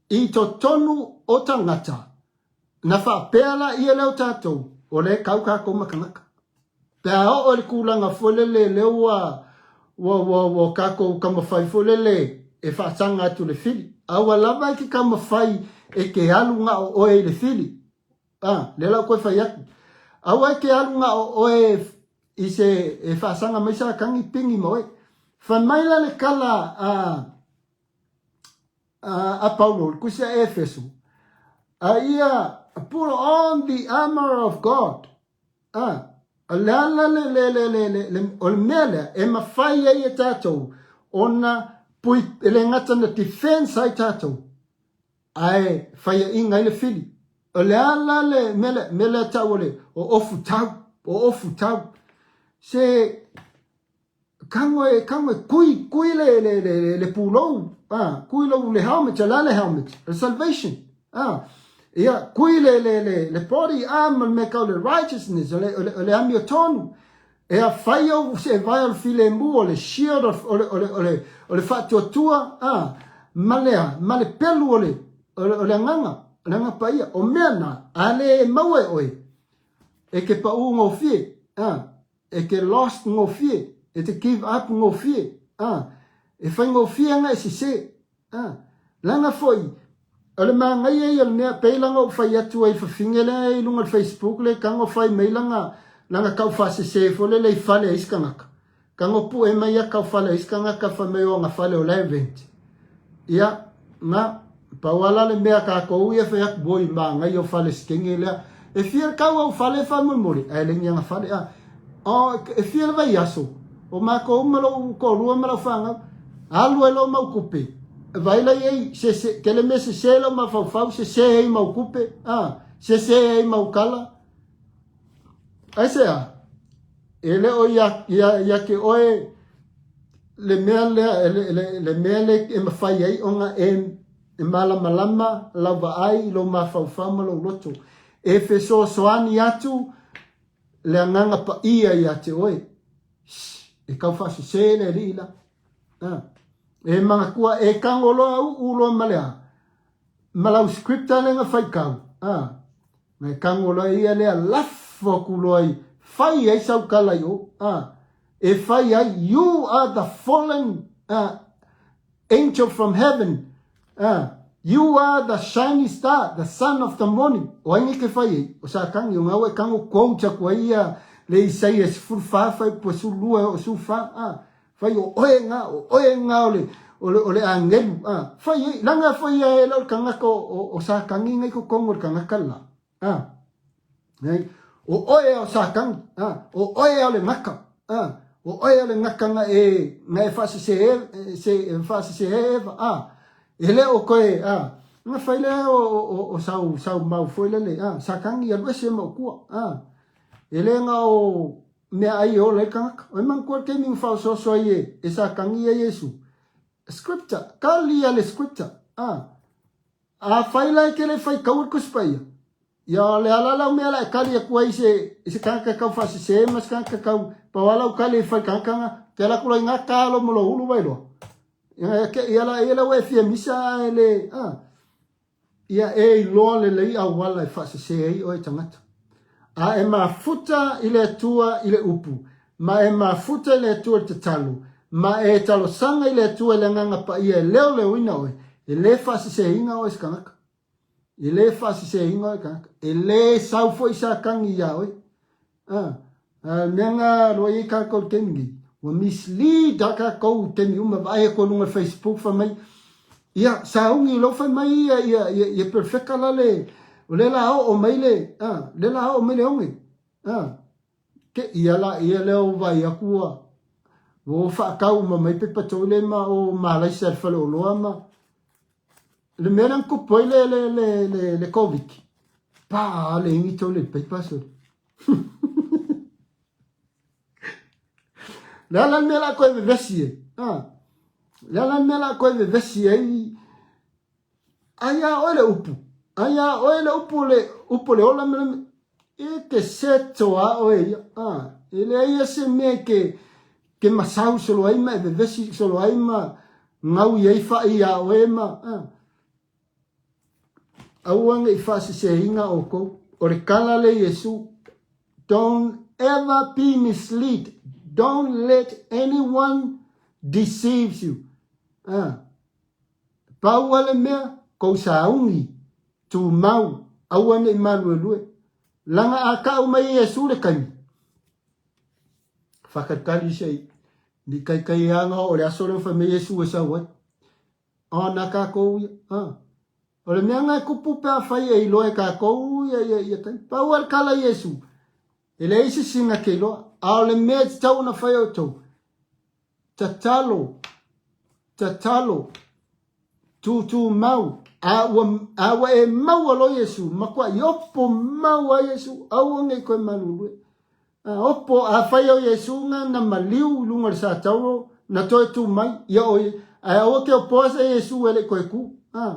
i totonu o tangata, na faapea la ia lea o tatou, o lea e kau kakou ma kangaka. Pe a oo i le kulaga foi lele lea ua, ua, ua, ua kakou taumafai foi lele e faasaga atu i le fili. A ua lava i ke taumafai e ke alu na o oe i le fili. A, lea la ua toe fai atu. Aua e te alu na o oe i se e faasaga mai sa tagi pigi ma oe. Fai mai la le tala a a, a Paulo i le tusi a Efeso, a ia put on the armor of God. A, o le ala le, le, le, le, le, le, o le mea lea e mafai ai e tatou ona pui, e le gata na defense ai tatou, ae faiaina ai le fili. O le a la le mea lea, mea lea tau o le o ofutau, o ofutau. Se kago e, kago e kui, kui le, le, le, le, le pulou, ah, kui lou le helmet, o le a le helmet, le salvation, ah. Ia, kui le, le, le, le body arm, o le mea kau le righteousness, o le, o le, o le amiotonu. Ea fai au se vae o le filemu, o le shield, o le, o le, o le, o le faatuatua, a, ma le a, ma le pelu o le, o le, o le agaga, o le agaga paia. O mea na, a le maua e oe, e ke paʻū gofie, a, e ke lost gofie, e te give up gofie, a, e faigofie aga e sesē. A, leaga foi, o le manaia ia o le mea, pei lana ou fai atu ai i fafine lea i luga o le Facebook lea, tago fai mai lana, lana tau faasese foi lele i fale a isi tagata. Tago pue mai ia tau fale a isi tagata fai mai o ana fale o la e rent. Ia, na, pau lava la le mea a tatou ia fai atu, oi, manaia o fale sekenge lea. E fia le tau au fale faamolemole, ae le ni ana fale, a. O, e fia le vaiaso, o matou ma lou toalua ma lau fanau, alu ai loa mau tupe, vaai la i ai, sese, tele mea sese lau mafaufau, sese ai mau tupe, a, sese ai mau tala. Aisea? E le o ia, ia, ia te oe le mea lea, le, le, le mea lea e mafai ai ona e, e malamalama lau vaai i lou mafaufau ma lou loto. E fesoasoani atu le Agaga Paia ia te oe. Shh, e tau faasese le alii la. Ah. E manatua, e tago loa uu loa ma le a? Ma lau scripture lea na faitau. Ah. Na e tago loa ia lea lafo atu loa i, fai ai sau tala i o. Ah. E fai ai, you are the fallen angel from heaven, you are the shining star, the son of the morning. O ai nei ke fai ai? O Satani, o ngā ua e tango quote aku ai ia le Isaia 14 fai po 12 o 14, fai o oe ngā, o oe ngā o le, o le, o le angelu, fai ai, langa fai ia e la o le tangata o, o, o Satani ngai totonu o le tangata la. Nei, o oe a o Satani, a, o oe a o le gata, a, o oe a o le gata na e, na e faasese e, se, e faasese e Eva, a, e le o koe, a, na fai lea o, o, o, o sau, sau mau foi lele, a, Satani alu ese ma o tua, a, e le na o mea ai e ola ai tagata. O e manatua le taimi na faaosoaso ai e, e Satani ia Iesu. Scripture, kali a le scripture, a, Afai la e te le faitaua le Tusi Paia, ia o le ala lau mea la e kali atu ai i se, i se tagata tau faasese ma se tagata tau, pau lava lau kali e fai tagata na, te ala atu loa i na talo ma lou ulu wailoa. Ia, ke, ia la, ia lau e fia misa ae le, a, ia e iloa lelei auala e faasese ai oe tagata. A e mafuta i le Atua i le upu, ma e mafuta i le Atua i le tatalo, ma e talosaga i le Atua i le Agaga Paia e leoleoina oe, e le faaseseina oe e se kanaka. E le faaseseina oe e kanaka. E le sau foi Satani iā oe. A, a le mea na loa i ai kākou i le taimi nei, ua mislead lava kākou i taimi uma, vaai atu i luga o le Facebook fai mai, Ia, sauni lou fai mai ia, ia, ia, ia perfeka la le, o lea la oo mai le, a, lea la oo mai le oge. A, te ia la ia lea o vai aku ua, ua whaakau uma mai pepa toile ma o Malaisia le fale oloa ma, le mea lea na tupu ai le, le, le, le, le Covid. Pa le ingi toile le pepa sole. Le a la le mea la koe vevesi ai? A. Le a la le mea la koe vevesi ai? Ai a oe le upu. Ai a oe le upu le upu le ola me le e te seto a oe ia. A. E leai ia se mea ke ke masau solo ai ma e vevesi solo ai ma ngau i ai whai ia oe ma. A. Aua ne i faaseseina outou. O le tala le Iesu, Don't ever be mislead. Don't let anyone deceives you. Ah. Pau a le mea, kou sauni, tumau, aua ne i maluelue. Laga a kau mai e Iesu le taimi, faatalitali se i ni kaikaiaga o le aso lea fai mai Iesu e sau ai. Ona tatou ia, a. O le mea na e tupu pe afai e iloa e tatou ia ia ia taimi. Pau lava le tala a Iesu, e leai se sina ke iloa, a o le mea e tatau ona fai e outou, tatalo, tatalo, tūtūmau, a ua, a ua e maua loa Iesu, matuai opo mau a Iesu, aua nei koe malulue. A opo, a fai o Iesu na na maliu i luga o le satauro, na toe tū mai, ia o ae aua ke opoa se Iesu e le i koe kū. A.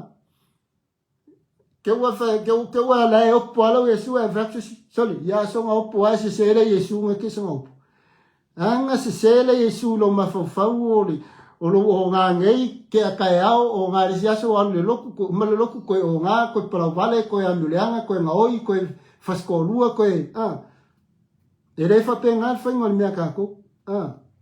Ke ua fa, ke, ke ua la e opo ala Iesu e fai atu soli, ia songa opo a se se le Iesu nga ke songa opo. Aga sesē le Iesu i lou mafaufau o le o lou ogā nei ke a taeao ogā le isi aso alu i le lotu koe uma le lotu koe ogā koe palauvale koe anuleaga koe gaoi koe fasitoalua koe a e le faapena le faiga o le mea a tatou a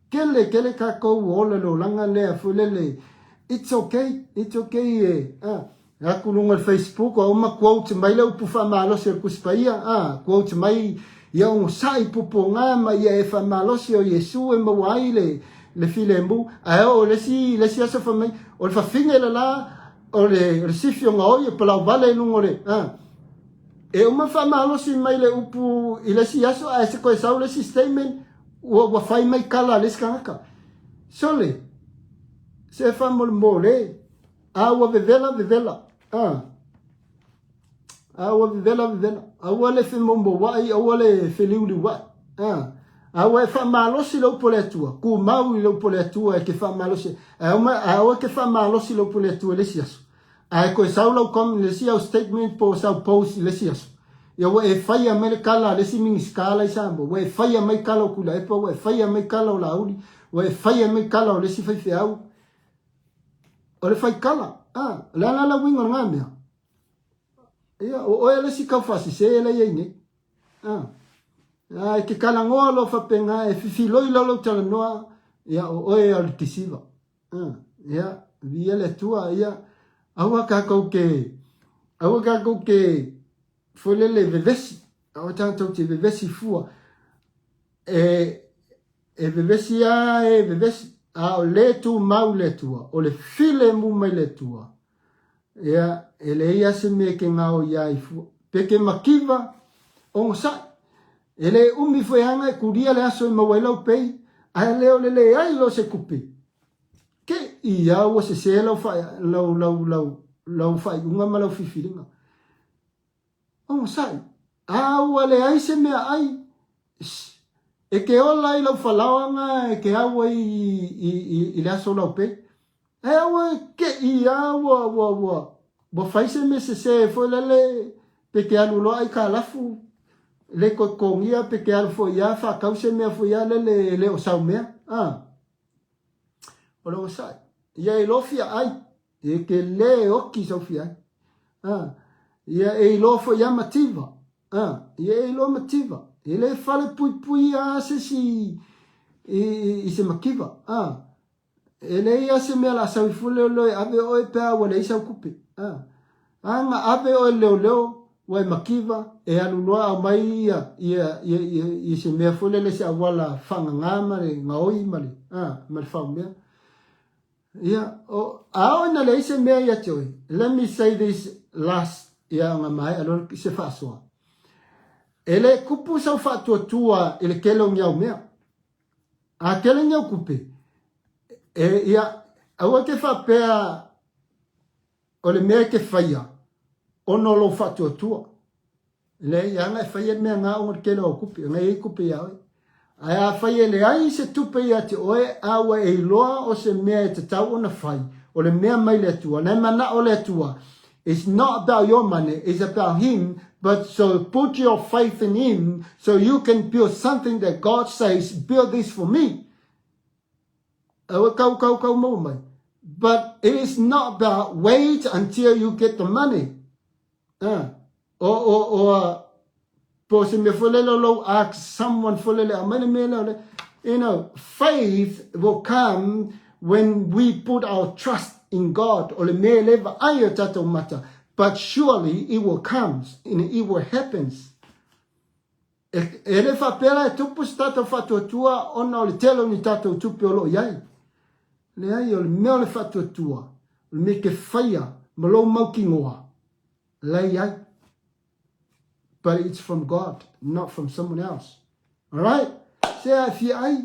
kele kele tatou ua ola le olaga lea foi lele it's okay it's okay e a Atu luga o le Facebook ua uma quote mai le upu faamalosi o le Tusi Paia, a, quote mai ia onosai pupuoga ma ia e faamalosi o Iesu e maua ai le, le filemu, ae oo le isi, le isi aso fai mai, o le fafine le la, o le, o le sifi o gaoi e palauvale i luga o le, a. E uma faamalosi mai le upu i le isi aso ae se koe sau le isi statement, ua, ua fai mai kala a le isi tagata. Sole, se faamolemole. A ua vevela, vevela. A. A ua vevela, vevela. Aua le femoumouai, aua le feliuliuai. A. A ua e faamalosi le upu a le Atua, tumau i le upu a le Atua e ke faamalosi. Ae uma, a aua ke faamalosi le upu a le Atua i le isi aso. Ae toe sau lau comment, le isi au statement po o sau post i le isi aso. Ia ua e faia mai le kala a le isi Minisita la i Samoa, ua e faia mai kala o Tuilaepa, ua e faia mai kala o Laauli, ua e faia mai kala o le isi faifeau. O le faikala, a, o le a la le uiga o lena mea? Ia, o oe le isi taufaasese la e i ai nei. A, a e te talanoa loa faapena, e fifiloi loa lou talanoa, ia, o oe o le deceiver. A, ia, viia le Atua, ia, aua tatou te, aua tatou te, foi lele, vevesi, aua tatou te vevesi fua. E, E vevesi a e vevesi, a o le tumau i le Atua, o le filemu mai le Atua, ia, e leai a se mea ke gaoi ai fua. Pe ke makiva, onosai. E le umi foi aga e kulia le aso e maua ai lau pei, ae le o le leai loa o se tupe. Ke ia ua sese lau, lau, lau, lau, lau faaiuga ma lau filifiliga. Onosai, a ua leai se meaai, sh, e ke ola ai lau falaoaga e ke au ai i, i, i le aso laupei. Ae aua ke i a ua, ua, ua, ua fai se mea sese foi lele pe ke alu loa aikalafu le toe totogia pe ke alu foi a faatau se mea foi a lele e le o sau mea. A, o le onosai. Ia e iloa fia ai. E te lē oki sau fia ai. A, ia e iloa foi ia mativa. A, ia e iloa mativa. E le fale puipui a se si i, i, i se mativa. A, e leai a se mea la sau i fua leoleo e ave oe pe a ua leai sau tupe. A, a na ave oe leoleo ua e mativa e alu loa aumai ia, ia, ia, ia, ia se mea foi lele se auala faagagā ma le gaoi ma le, a, ma le faumea. Ia, o, a o na leai se mea ia te oe. Let me say this last, ia ona maea loa se faasoa. E le kupu sau faatuatua i le tele o ni au mea. A tele ni au kupe, e, ia, aua te faapea o le mea e te faia, ona o lou faatuatua. Leai, leaga e faia le mea na ona o le tele o au tupe, ona e i ai tupe ia oe. Ae afai e leai se tupe ia te oe, a ua e iloa o se mea e tatau ona fai, o le mea mai le Atua, na e manao le Atua, it's not about your money, it's about Him, but so put your faith in Him so you can build something that God says, build this for me. Aua kau kau kau maua mai. But it is not about wait until you get the money. O, o, o, a, po se mea foi lele o lou ask someone foi lele, aumai le mea lea o le, you know, faith will come when we put our trust in God, o le mea e le vaai o tatou mata, but surely it will comes and it will happens. E le faapea la e tupu se tatou faatuatua ona o le tele o ni tatou tupe o lo o i ai. Leai, o le mea o le faatuatua, o le mea e te faia ma lou mautinoa, la e i ai. But it's from God, not from someone else. Alright? Se a fia ai,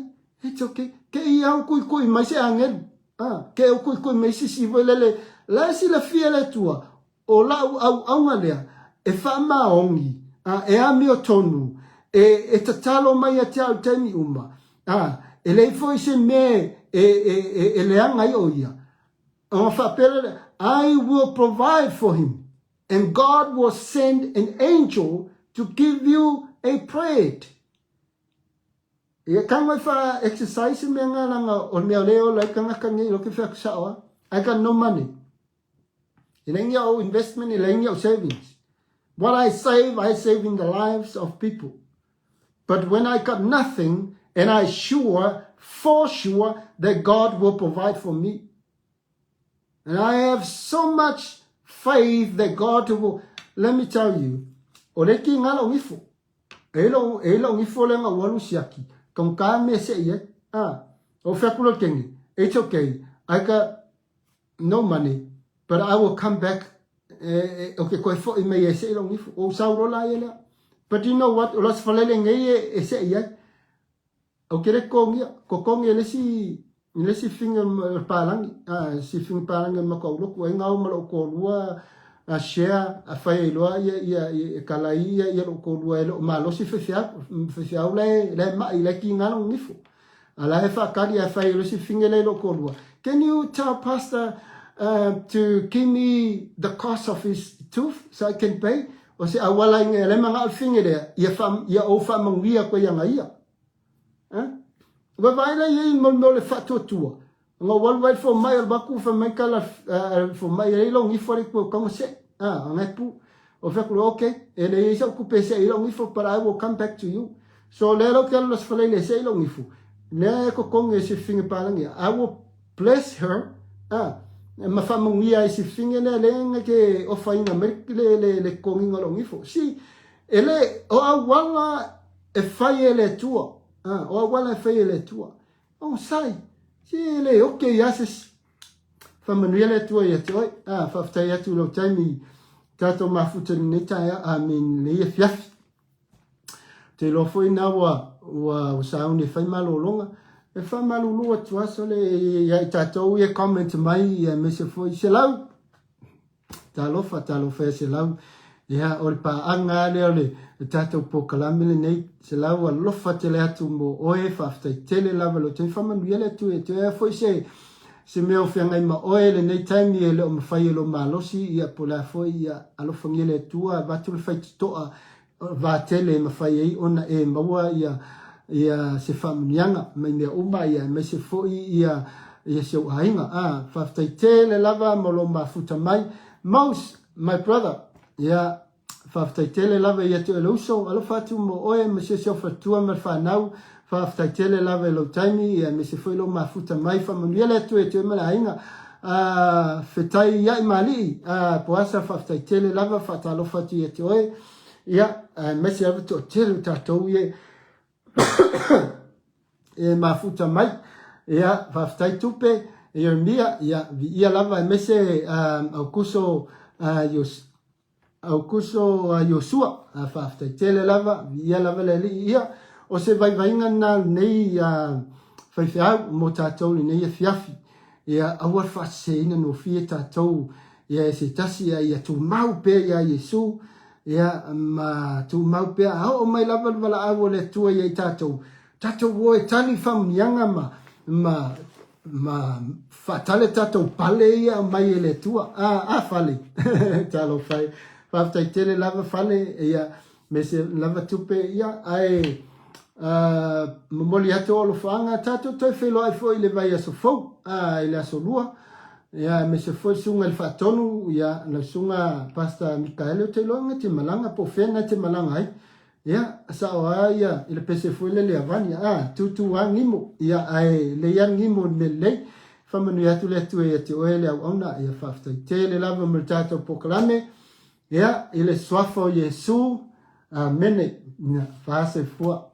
it's okay. Ke i au kui kui mai se angelu. Ah, ke au kui kui mai sisi voi lele. La e silafia le Atua, o lau auaunga lea, e faamaoni, a, e amiotonu, e, e tatalo mai ia te au i taimi uma. A, e leai foi se mea e, e, e, e leaga ai o ia. Ona faapea lea, I will provide for him. And God will send an angel to give you a bread. Ia kanga i wha exercise mea ngā langa o mea le ola i kangaka nei lo ke whea kusaoa. I got no money. E leai ni au investment, e leai ni au savings. What I save, I save in the lives of people. But when I got nothing, and I sure, for sure, that God will provide for me. And I have so much faith that God will, let me tell you, o le ki ngā lau ifo. E lau, e lau ifo le ngā walu siaki. Kong ka me se ia. Ah, o whea kengi. It's okay. I got no money, but I will come back. E, e, o ke koe fo'i mai e se i lau ifo. O sau rola ia lea. But you know what? O la se falele ngei e, e se i ai. Ou te le totogia, totogi e le isi, i le isi figa o le palagi, a, si figa palagi o le matou lotu, ai gao ma lou toalua a share, a fai ai loa ia, ia, e kalai ia, ia lou toalua e le o malosi faifeau, faifeau la e, la e mai, la e kiga lona gifo. A la e faatali ae fai ai loa si figa lea i lou toalua. Can you tell pastor uh, to give me the cost of his tooth so I can pay? O se auala i le manao le figa lea, ia, fa, ia ou faamanuia koe ia ia. Eh? Ua vaai la iai mo le mea o le faatuatua. Nga ua alu ai le fomai o le maku fai mai kala le fomai e leai lou gifo le kua kaunga seʻi. Ah, nga e pu. O fai atu loa, okay, e leai ai sau tupe e seʻi ai lou gifo, but I will come back to you. So lea lau te alu las faleile e seʻi lou gifo. Lea e totogi e si fafine palagi. I will bless her. Ah, ma faamanuia ai si fafine lea lea na te ofaina mai le, le, le totogiga o lou gifo. See, e le, o auala E fai e le Atua. A, o auala e fai e le Atua. Onosai. Si e le oke ia se isi. Whamanuia le Atua ia te oe. A, whaafetai atu i lou taimi tātou mafuta i lenei taeao, a me lenei afiafi. Te iloa foi nā ua, ua, ua sauni e whai malōlōga. E whamalulu atu aso le ia i tātou ia comment mai ia mese foi. Selau! Talofa, talofa e Selau. Ia, o le paaga lava lea o le tatou polokalame lenei. Selau, alofa tele atu mo oe, faafetai tele lava i lou taimi. Faamanuia le Atua ia te oe. A foi se, se mea o feagai ma oe i lenei taimi e le o mafai e lou malosi, ia, po o le a foi, ia, alofagia le Atua, avatu le faitotoa va tele e mafai ai ona e maua ia ia se faamanuiaga mai mea uma ia aemaise foi ia ia si ou aiga. A faafetai tele lava mo lou mafuta mai. Mos, my brother, ia faafetai tele lava ia te oe le uso, alofa atu mo oe ma si ou faletua ma le fanau. Faafetai tele lava i lou taimi ia aemaise foi lou mafuta mai. Faamanuia le Atua ia te oe ma le aiga. A fetai iaʻi ma alii, a Boasa, faafetai tele lava, faatalofa atu ia te oe. Ia, aemaise lava toatele o tatou ia e mafuta mai. Ia, faafetai tupe, Ieremia, ia, viia lava aemaise Aukuso Aukuso Iosua, faafetai tele lava, viia lava le Alii. Ia, o se vaivaiga lena lenei faifeau mo tatou lenei afiafi. Ia, aua le faaseseina nofie tatou ia e se tasi, a ia tumau pea iā Iesu, ia, ma tumau pea a oo mai lava le valaau o le Atua ia i tatou, tatou o e tali faamanuiaga ma, ma, ma faatale tatou pale ia aumai e le Atua. A, a fale. Talofa e. Faafetai tele lava fale, ia, me se lava tupe, ia, ae, uh, momoli atu o alofaga, tatou toe feiloai foi i le vaiaso fou, a, i le aso lua, ia, aemaise foi le susuga i le faatonu, ia, lau susuga Pastor Mikaele, ou te iloa na te malaga, po o fea na te malaga ai. Ia, sao lava ia i le pese foi lele a Vania, a, tūtū lava gimo, ia, ae lei lava le gimo i le mea lelei. Faamanuia atu le Atua ia te oe le auauna, ia faafetai tele lava mo le tatou polokalame, ia, i le suafa o Iesu. Amene. Ia, faasoifua.